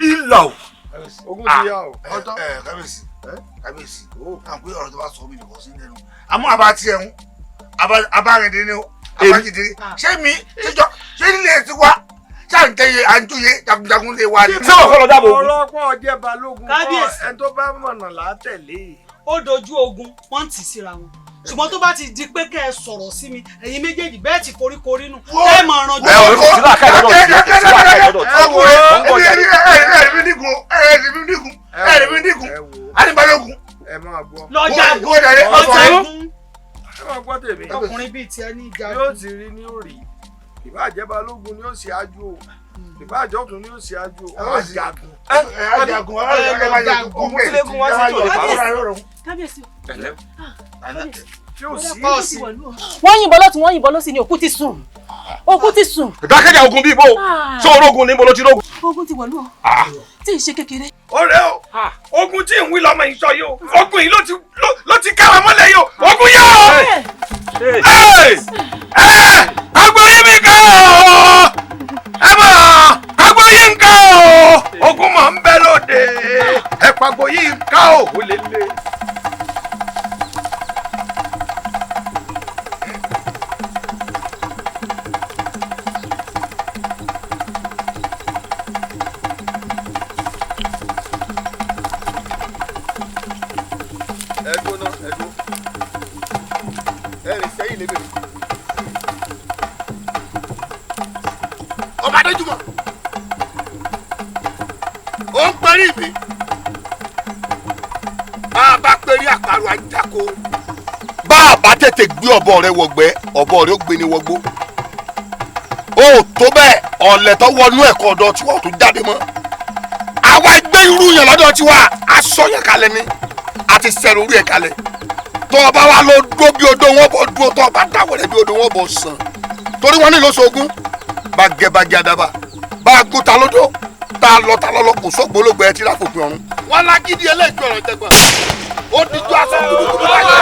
[SPEAKER 23] ìlàò.
[SPEAKER 6] Ogun ti yá o.
[SPEAKER 21] Ọtọ kábíyèsí, kábíyèsí, à ń pè ọ̀rọ̀ tó bá sọ mí nìkan sí lẹ́nu. Àmọ́ àbá tiẹ̀ ń abárìndín ni ó, abájídé. Ṣé mi ṣéjọ ṣé nílé ti wá? Ṣé à ń tẹ́yẹ à ń túyẹ jagunjagun lè wá ni?
[SPEAKER 23] Ṣé wọ́n kọ́ lọ dáàbò ogun?
[SPEAKER 6] Ọlọ́pàá jẹ́ balógun kọ́, ẹni tó bá mọ̀nà là á tẹ̀lé.
[SPEAKER 15] Ó dojú ogun, wọ́n ń tì síra wọn. Ṣùgbọ́n tó bá ti di pé kẹ́ ẹ sọ̀rọ̀ sí mi, ẹ̀yin méjèèjì bẹ́ẹ̀ ti foríkorí nù. Ẹ máa ranjú.
[SPEAKER 23] Ẹ ò sí làákàyè lọ́dọ̀ tí ẹ sí làákàyè lọ́dọ̀ tí.
[SPEAKER 21] Ẹ mi nígun, ẹ
[SPEAKER 6] ẹ máa gbọ́.
[SPEAKER 15] Lọ́jà
[SPEAKER 6] ọjà ẹ máa gbọ́ tèmi.
[SPEAKER 15] Ọkùnrin bíi tiẹ̀ ní ìjà.
[SPEAKER 6] Yóò ti rí ní òrì. Ìbáàjẹ́ balógun ni ó ṣe ájú o. Ìbáàjẹ́ ọ̀tún ni ó ṣe ájú o. Ajagun.
[SPEAKER 21] Ajagun.
[SPEAKER 23] Kílégún wá sí tòde pàrọ̀.
[SPEAKER 7] Kábíyèsí.
[SPEAKER 1] Wọ́n yìnbọn lọ́tún, wọ́n yìnbọn lọ́sì ni òkú ti sùn. Òkú ti sùn.
[SPEAKER 23] Dákẹ́jà ogun bíi bó. Ṣé orógun ní bolo ti rógun?
[SPEAKER 1] Ogun ti wọ̀lú o. Tí ì ṣe kékeré.
[SPEAKER 6] Ọ̀rẹ́ o, ogun tí ń wí lọ́mọ yìí sọ yìí o, ogun yìí ló ti kára mọ́lẹ̀ yìí o, ogun yà o. Agbo yìí mi ká o, ẹ mọ̀, agbo yìí ń ká o, ogun mọ̀ ń bẹ lóde, ẹ pàgbo yìí ń ká o, ó lè lè.
[SPEAKER 21] Ẹ rìn sẹ́yìn lébèrè. Ọba Adéjùmọ̀ ó ń perí mi. Bá a bá perí àparò ajáko. Bá a bá tètè gbé ọ̀bọ rẹ wọ̀gbẹ́, ọ̀bọ rẹ ó gbé ni wọgbó. Ó tó bẹ́ẹ̀ ọ̀lẹ̀ tó wọnú ẹ̀kọ́ ọ̀dọ̀ tiwa ò tún jáde mọ́. Àwa gbé irú yẹn lọ́dọ̀ tiwa, aṣọ yẹn kalẹ̀ ni, àti sẹ̀rù orí ẹ̀ kalẹ̀. Tó o bá wà lọ dúró bí odó wọn bọ̀ dúró, tó o bá dáwọ̀ rẹ̀ bí odó wọn bọ̀ sàn. Torí wọn ní lóṣoogún, bàgẹ́bàgẹ́ àdàbà, bá a gún ta lódó, tá a lọ ta lọ́lọ́ kò sógbólógbò ẹ ti ráfòpin ọ̀run. Wọn lágídí ẹlẹ́jọ́ ọ̀rọ̀ jẹgbọ́n. Ó dijú aṣọ gudugudu láyé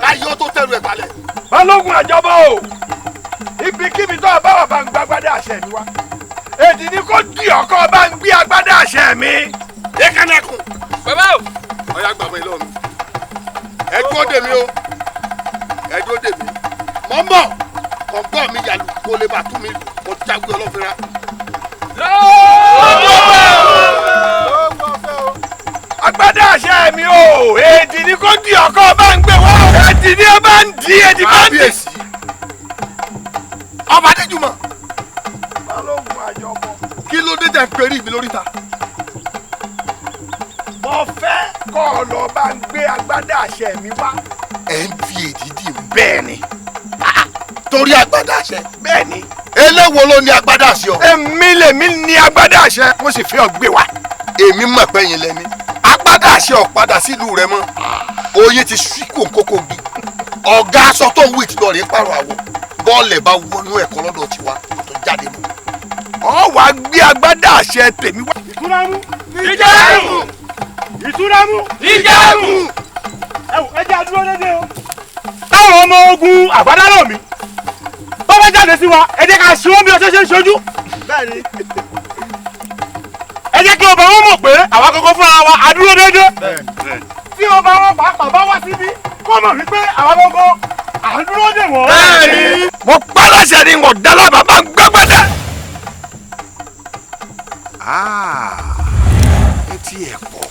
[SPEAKER 21] káyé ó tó tẹ̀rù ẹ̀ balẹ̀.
[SPEAKER 4] Balógun àjọbọ o, ibikíbi tó o bá wà bá ń gbá agbádá àṣẹ mi wá. Èdè ni kò di ọkọ bá ń gbé agbádá àṣẹ mi.
[SPEAKER 21] Ekanekun.
[SPEAKER 22] Bàbá o.
[SPEAKER 21] Ọ̀yá gbàgbọ́ ilé ọ̀run. Ẹ dúró dè mí o. Ẹ dúró dè mí. Mọ̀ ń bọ̀. Kọ̀ǹgọ́ mi yàlù kó lè bá tú mi lù. Mo jágbe ọlọ́fẹ́ra.
[SPEAKER 4] Agbádá àṣẹ mi o, èdè ni kò di ọkọ bá ń gbé wá. Èdè ni ó bá ń di, èdè bá ń di.
[SPEAKER 21] Kábíyèsí. Ọba Adéjùmọ̀.
[SPEAKER 4] Balógun àjọbọ.
[SPEAKER 21] Kí ló dé tẹ̀ ń perí mi lóríta?
[SPEAKER 4] Mo fẹ́ kọ́ ọ lọ bá ń gbé agbádá àṣẹ mi wá.
[SPEAKER 21] Ẹ ń fi èdè dì mí.
[SPEAKER 4] Bẹ́ẹ̀ ni.
[SPEAKER 21] Torí agbádá àṣẹ.
[SPEAKER 4] Bẹ́ẹ̀ ni.
[SPEAKER 21] Eléwo ló ní agbádá àṣẹ ọ?
[SPEAKER 4] Èmi lèmi ní agbádá àṣẹ, mo sì fi ọ gbé wá.
[SPEAKER 21] Èmi mọ̀ pé yín lẹ́ni. Agbádá àṣẹ ò padà sílùú rẹ mọ́. Oyin ti ṣí kòǹkókò gi. Ọ̀gá aṣọ tó ń wí ti lọ rèé pààrọ̀ àwọ̀. Bọ́ọ̀lù bá wọnú ẹ̀kọ́ lọ́dọ̀ tiwa tó jáde mọ́.
[SPEAKER 4] Ọ wàá gbé agbádá àṣẹ tèmi wá.
[SPEAKER 17] Ìtúrámú.
[SPEAKER 4] Ìjẹ́rù.
[SPEAKER 17] Ìtúrámú.
[SPEAKER 4] Ìjẹ́rù.
[SPEAKER 17] Ẹ wò, ẹ jẹ́ àdúró dédé o. Táwọn ọmọ ogun àgbádá rọ̀ mí. Bọ́ bá jáde sí wa, ẹ jẹ́ ká ṣe wọ́n bí ọṣẹ ṣe ń ṣojú.
[SPEAKER 4] Bẹ́ẹ̀ni.
[SPEAKER 17] Ẹ jẹ́ kí ọba wọn mọ̀ pé àwa kọ́kọ́ fúnra wa àdúró dédé. Tí ọba wọn pàápàá bá wá síbí, kó mọ̀ wípé àwa kọ́kọ́ àdúró dè wọ́n.
[SPEAKER 4] Bẹ́ẹ̀ni. Mo pa láṣẹ ni mo dá lábàá bá ń gbẹ́gbẹ́dẹ́.
[SPEAKER 21] Etí ẹ̀ pọ̀.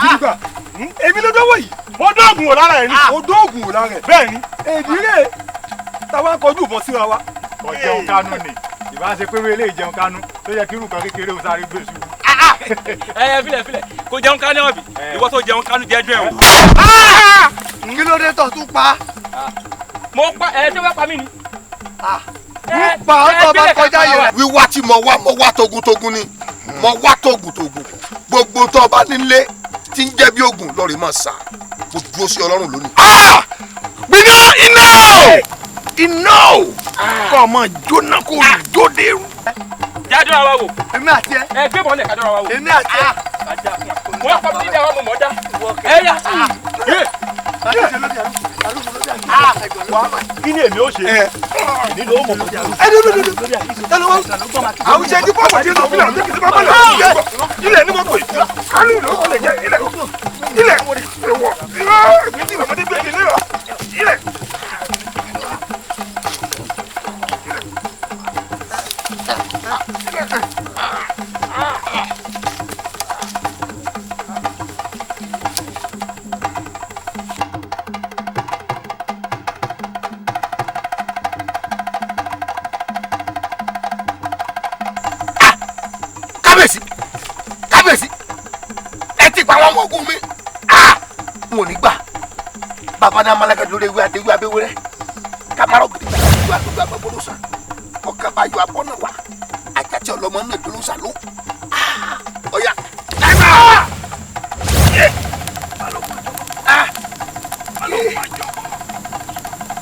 [SPEAKER 4] Gidigba, èmi ló dánwò yìí.
[SPEAKER 17] Mo dóògùn wò lára ẹ̀ ni.
[SPEAKER 4] O dóògùn wò lára ẹ̀.
[SPEAKER 17] Bẹ́ẹ̀ ni.
[SPEAKER 4] Èdè rè táwa kọjú ìbọn síra wa.
[SPEAKER 17] Kò jẹun kánú ni. Ìbá ṣe pé wíwélé ìjẹun kánú tó yẹ kí irú kan kékeré o sáré gbé ṣubú.
[SPEAKER 22] Ẹ filẹ̀ filẹ̀ kò jẹun kánú ọ̀bì ìwọ tó jẹun kánú jẹ́ dùn ẹ̀ wò.
[SPEAKER 2] Kí ló dé tó tún pa?
[SPEAKER 22] Mo pa ẹ tó bá pa mí ni.
[SPEAKER 2] Ń pa ọ́ tó bá kọjá yẹn.
[SPEAKER 21] Wíwá tí mo wá, mo wá togun-togun ni. Mo wá togun-togun. Gbogbo tó o bá nílé tí ń jẹ́ bí ogun lọ́ọ̀rì máa sà. Mo dúró sí Ọlọ́run lónìí.
[SPEAKER 4] Gbiná iná o! Iná o! Kọ́ ọmọ jóná kó jóde rú.
[SPEAKER 22] Jádọ́ra wa wò.
[SPEAKER 2] Èmi àti ẹ.
[SPEAKER 22] Ẹ gbé bọ́ọ̀lù kájọ́ra wa wò.
[SPEAKER 2] Èmi àti ẹ.
[SPEAKER 22] Mo wá pàmò dídá wa mo mọ̀ dá. Ẹ yá.
[SPEAKER 17] Kí ni èmi ó ṣe? Èmi ló mọ̀ kọjá.
[SPEAKER 4] Ẹ dúró dúró dúró. Ẹ lọ wá. Àwọn ìṣẹ́jú pọ̀ tí ó fi làwọn tó bá bá lọ. Ilẹ̀ ni mo pè. Kálí ìlú ó lè jẹ́ ilẹ̀. Ilẹ̀ ìwọ̀. Ilẹ̀.
[SPEAKER 21] Kábíyèsí, kábíyèsí, ẹ ti pa àwọn ọmọ ogun mi. N ò ní gbà. Bàbá náà máa lágàdo lórí ewé adéwé abéwéré. Kámárọ̀ gidi gbàgbà lójú àdúgbò àgbàgbọ́dọ̀ sàn. Ọkà bá yọ abọ́ náà wá. Àjàtì ọlọ́mọ náà dúró sàn ló. Ọ̀yà.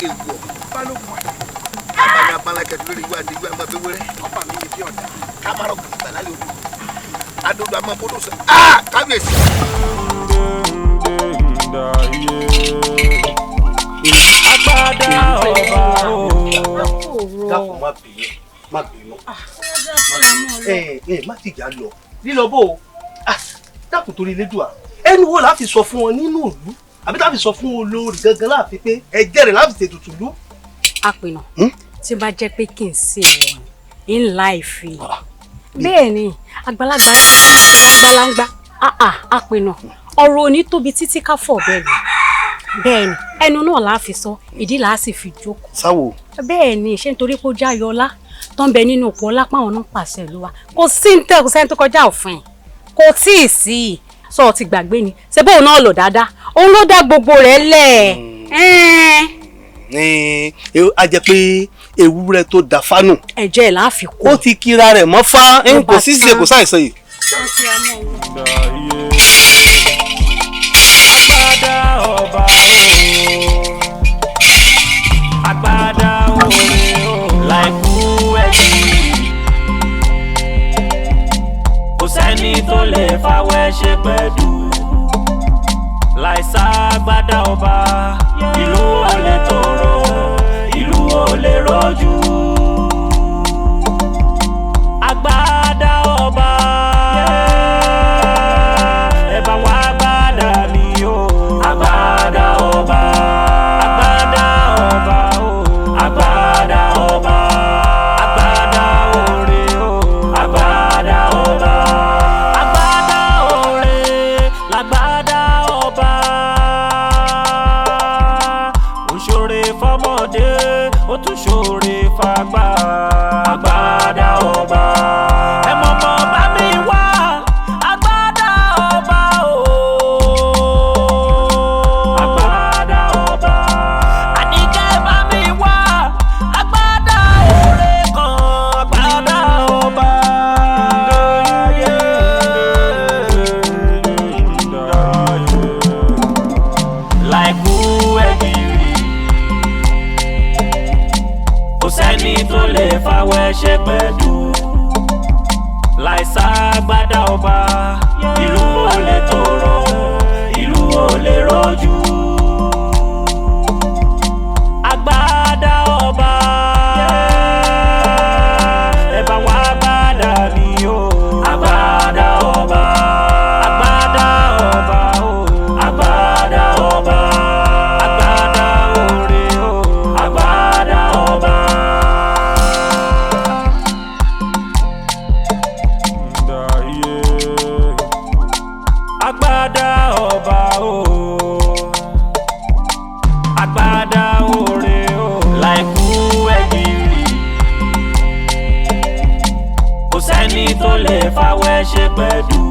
[SPEAKER 21] Èèwọ̀. Bàbá náà máa lágàdo lórí ewé adéwé abéwéré. Kámárọ̀ gidi gbàgbà lójú àdúgbò àgbàgbọ́dọ̀ sàn. Kábíyèsí.
[SPEAKER 12] Agbádá ọba o.
[SPEAKER 8] Dákun má bínú, má bínú. Ẹ má tìjà lọ.
[SPEAKER 3] Lílọ bó o, dákun torí Elédùà. Ẹnu wo la fi sọ fún wọn nínú ìlú? Àbí tá fi sọ fún olórí gangan láàfin pé ẹ̀jẹ̀ rẹ̀ láfi ṣètùtù ìlú?
[SPEAKER 5] Àpènà, tí bá jẹ́ pé kì í ṣe ìwọ ni, ń láì fi.
[SPEAKER 7] Bẹ́ẹ̀ ni, àgbàlagbà ní gbangba àpènà ọ̀rọ̀ òní tóbi títí ká fọ̀ bẹ́ẹ̀ ni. Bẹ́ẹ̀ ni, ẹnu náà là á fi sọ, ìdí là á sì fi jókòó.
[SPEAKER 8] Sáwo.
[SPEAKER 7] Bẹ́ẹ̀ ni, ṣé nítorí pé ó já yọlá tó ń bẹ nínú òpó ọlá páwọn náà pàṣẹ ìlú wa. Kò sí ní tẹ́, kò sẹ́ni tó kọjá òfin. Kò tí ì sí i. Sọ ti gbàgbé ni, ṣé bóun náà lò dáadáa? Òun ló dá gbogbo rẹ̀ lẹ̀.
[SPEAKER 8] Ní a jẹ́ pé ewúrẹ́ tó da fánù.
[SPEAKER 7] Ẹ̀jẹ̀ là á fi kó.
[SPEAKER 8] Ó ti kira rẹ̀ mọ́ fá, kò sí ṣe kò sáìsọ yìí.
[SPEAKER 12] Agbada ọba o, agbada oore o, láìkú ẹ̀jì. Kò sẹ́ni tó lè fáwẹ́ ṣe pẹ̀lú. Láìsá agbada ọba, ìlú ò lè tòrò, ìlú ò lè rọ̀jú. Agbada ọba, ẹ bá wá agbada mi o. Agbada ọba, agbada ọba o, agbada ọba, agbada oore o, agbada ọba, agbada oore lágbada ọba. Ó ṣoore fọ́mọdé, ó tún ṣoore fàgbà. Agbada ọba, ẹ mọ̀mọ́ bá mi wá agbada ọba o. Agbada ọba, àníkẹ́ bá mi wá agbada oore kan, agbada ọba. Láìkú ẹ̀gìrì, kò sẹ́ni tó lè fáwẹ́ ṣe pẹ̀lú. Láìsá agbada ọba, ìlú ò lè tòrò, ìlú ò lè rọ̀jú. Agbada ọba, ẹ bá wá agbada mi o. Agbada ọba, agbada ọba o, agbada ọba, agbada oore o, agbada ọba. Agbada ọba o, agbada oore o, láìkú ẹ̀gìrì. Kò sẹ́ni tó lè fáwẹ́ ṣe pẹ̀lú.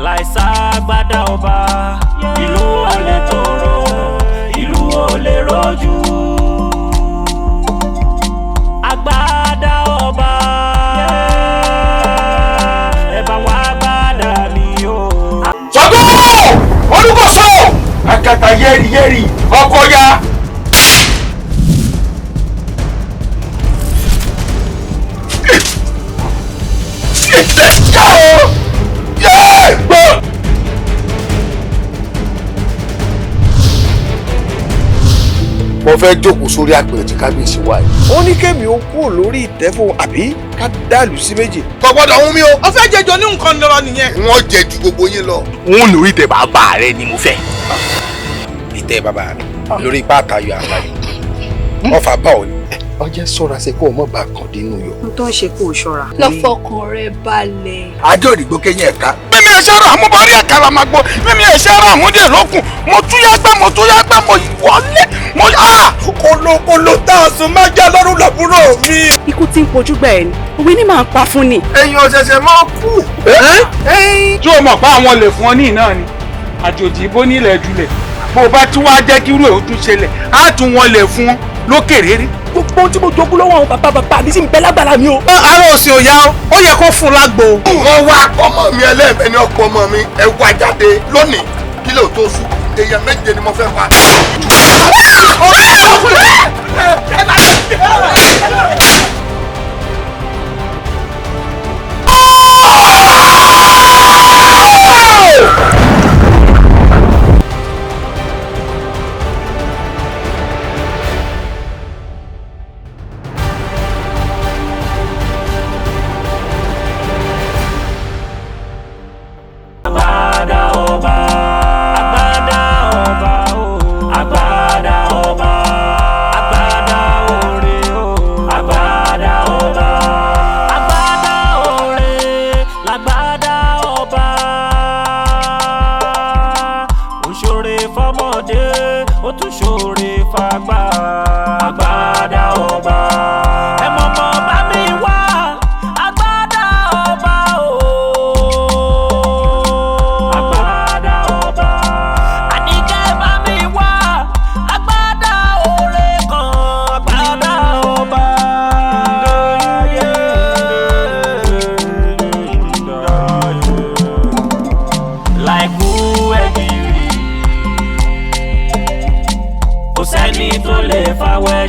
[SPEAKER 12] Láìsá agbada ọba, ìlú ò lè tòrò, ìlú ò lè rọ̀jú. Agbada ọba, ẹ bá wá agbada mi o.
[SPEAKER 4] Ṣàngó Olúkòso akata yẹ́rì yẹ́rì ọkọ ya.
[SPEAKER 21] Mo fẹ́ jókòó sórí àpèrè tí kábíyèsí wà yìí.
[SPEAKER 6] Ó ní kémi ó kúrò lórí ìtẹ́ fún àbí ká dàlú sí méjì.
[SPEAKER 21] Kò gbọ́dọ̀ hún mi o.
[SPEAKER 10] Ó fẹ́ jẹjọ ní nǹkan lọ́rọ̀ nìyẹn.
[SPEAKER 21] Wọ́n jẹ ju gbogbo yín lọ.
[SPEAKER 4] N ò lórí ìtẹ́ bàbá rẹ ni mo fẹ́.
[SPEAKER 14] Ìtẹ́ bàbá mi lórí ipá àtayọ àtayọ ọfà bá ọ ni.
[SPEAKER 21] Ọjọ́ sọ́ra ṣe kó o mọ̀ bá kàn dínú yọ.
[SPEAKER 5] N tó ń ṣe kó o ṣọ́ra.
[SPEAKER 9] Lọ fọkàn rẹ balẹ̀.
[SPEAKER 21] Àjọ òdìgbò kéyìn ẹ̀ka.
[SPEAKER 4] Mímí ẹ̀ṣẹ́ rà mú bọ́rí àkàrà máa gbọ́, mímí ẹ̀ṣẹ́ rà mú dè lókun, mo tún yá gbá, mo tún yá gbá, mo wọlé, mo yá.
[SPEAKER 6] Kòlòkòlò tá a sùn máa já lọ́rùn làbúrò mi.
[SPEAKER 13] Ikú tí ń pojú gbà ẹ̀ ni, òwe ní màá pa fún ni.
[SPEAKER 6] Ẹ̀yin ọ̀ṣẹ̀ṣẹ̀ máa kú.
[SPEAKER 17] Tí o mọ̀ pé àwọn lè fún ọ ní ìná ni, àjòjì bó nílẹ̀ julẹ̀, bó o bá tún wá jẹ́ kí irú ẹ̀ ó tún ṣẹlẹ̀, á tún wọn lè fún ọ lókè rere.
[SPEAKER 12] Gbogbo ohun tí mo jogún lọ́wọ́ àwọn bàbá bàbá mi sì ń bẹ lágbára mi o.
[SPEAKER 6] Ara òsì ò yá o, ó yẹ kó fún un lágbo.
[SPEAKER 21] Wọ́n wá ọmọ mi ẹlẹ́ẹ̀mẹ́ ní ọkọ ọmọ mi, ẹ wá jáde lónìí kí lè tó sùn, èèyàn méje ni mo fẹ́ pa.
[SPEAKER 12] Agbada ọba, agbada ọba o, agbada ọba, agbada oore o, agbada.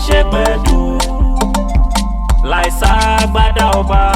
[SPEAKER 12] ṣe gbẹ̀du láìsá gbádà ọba.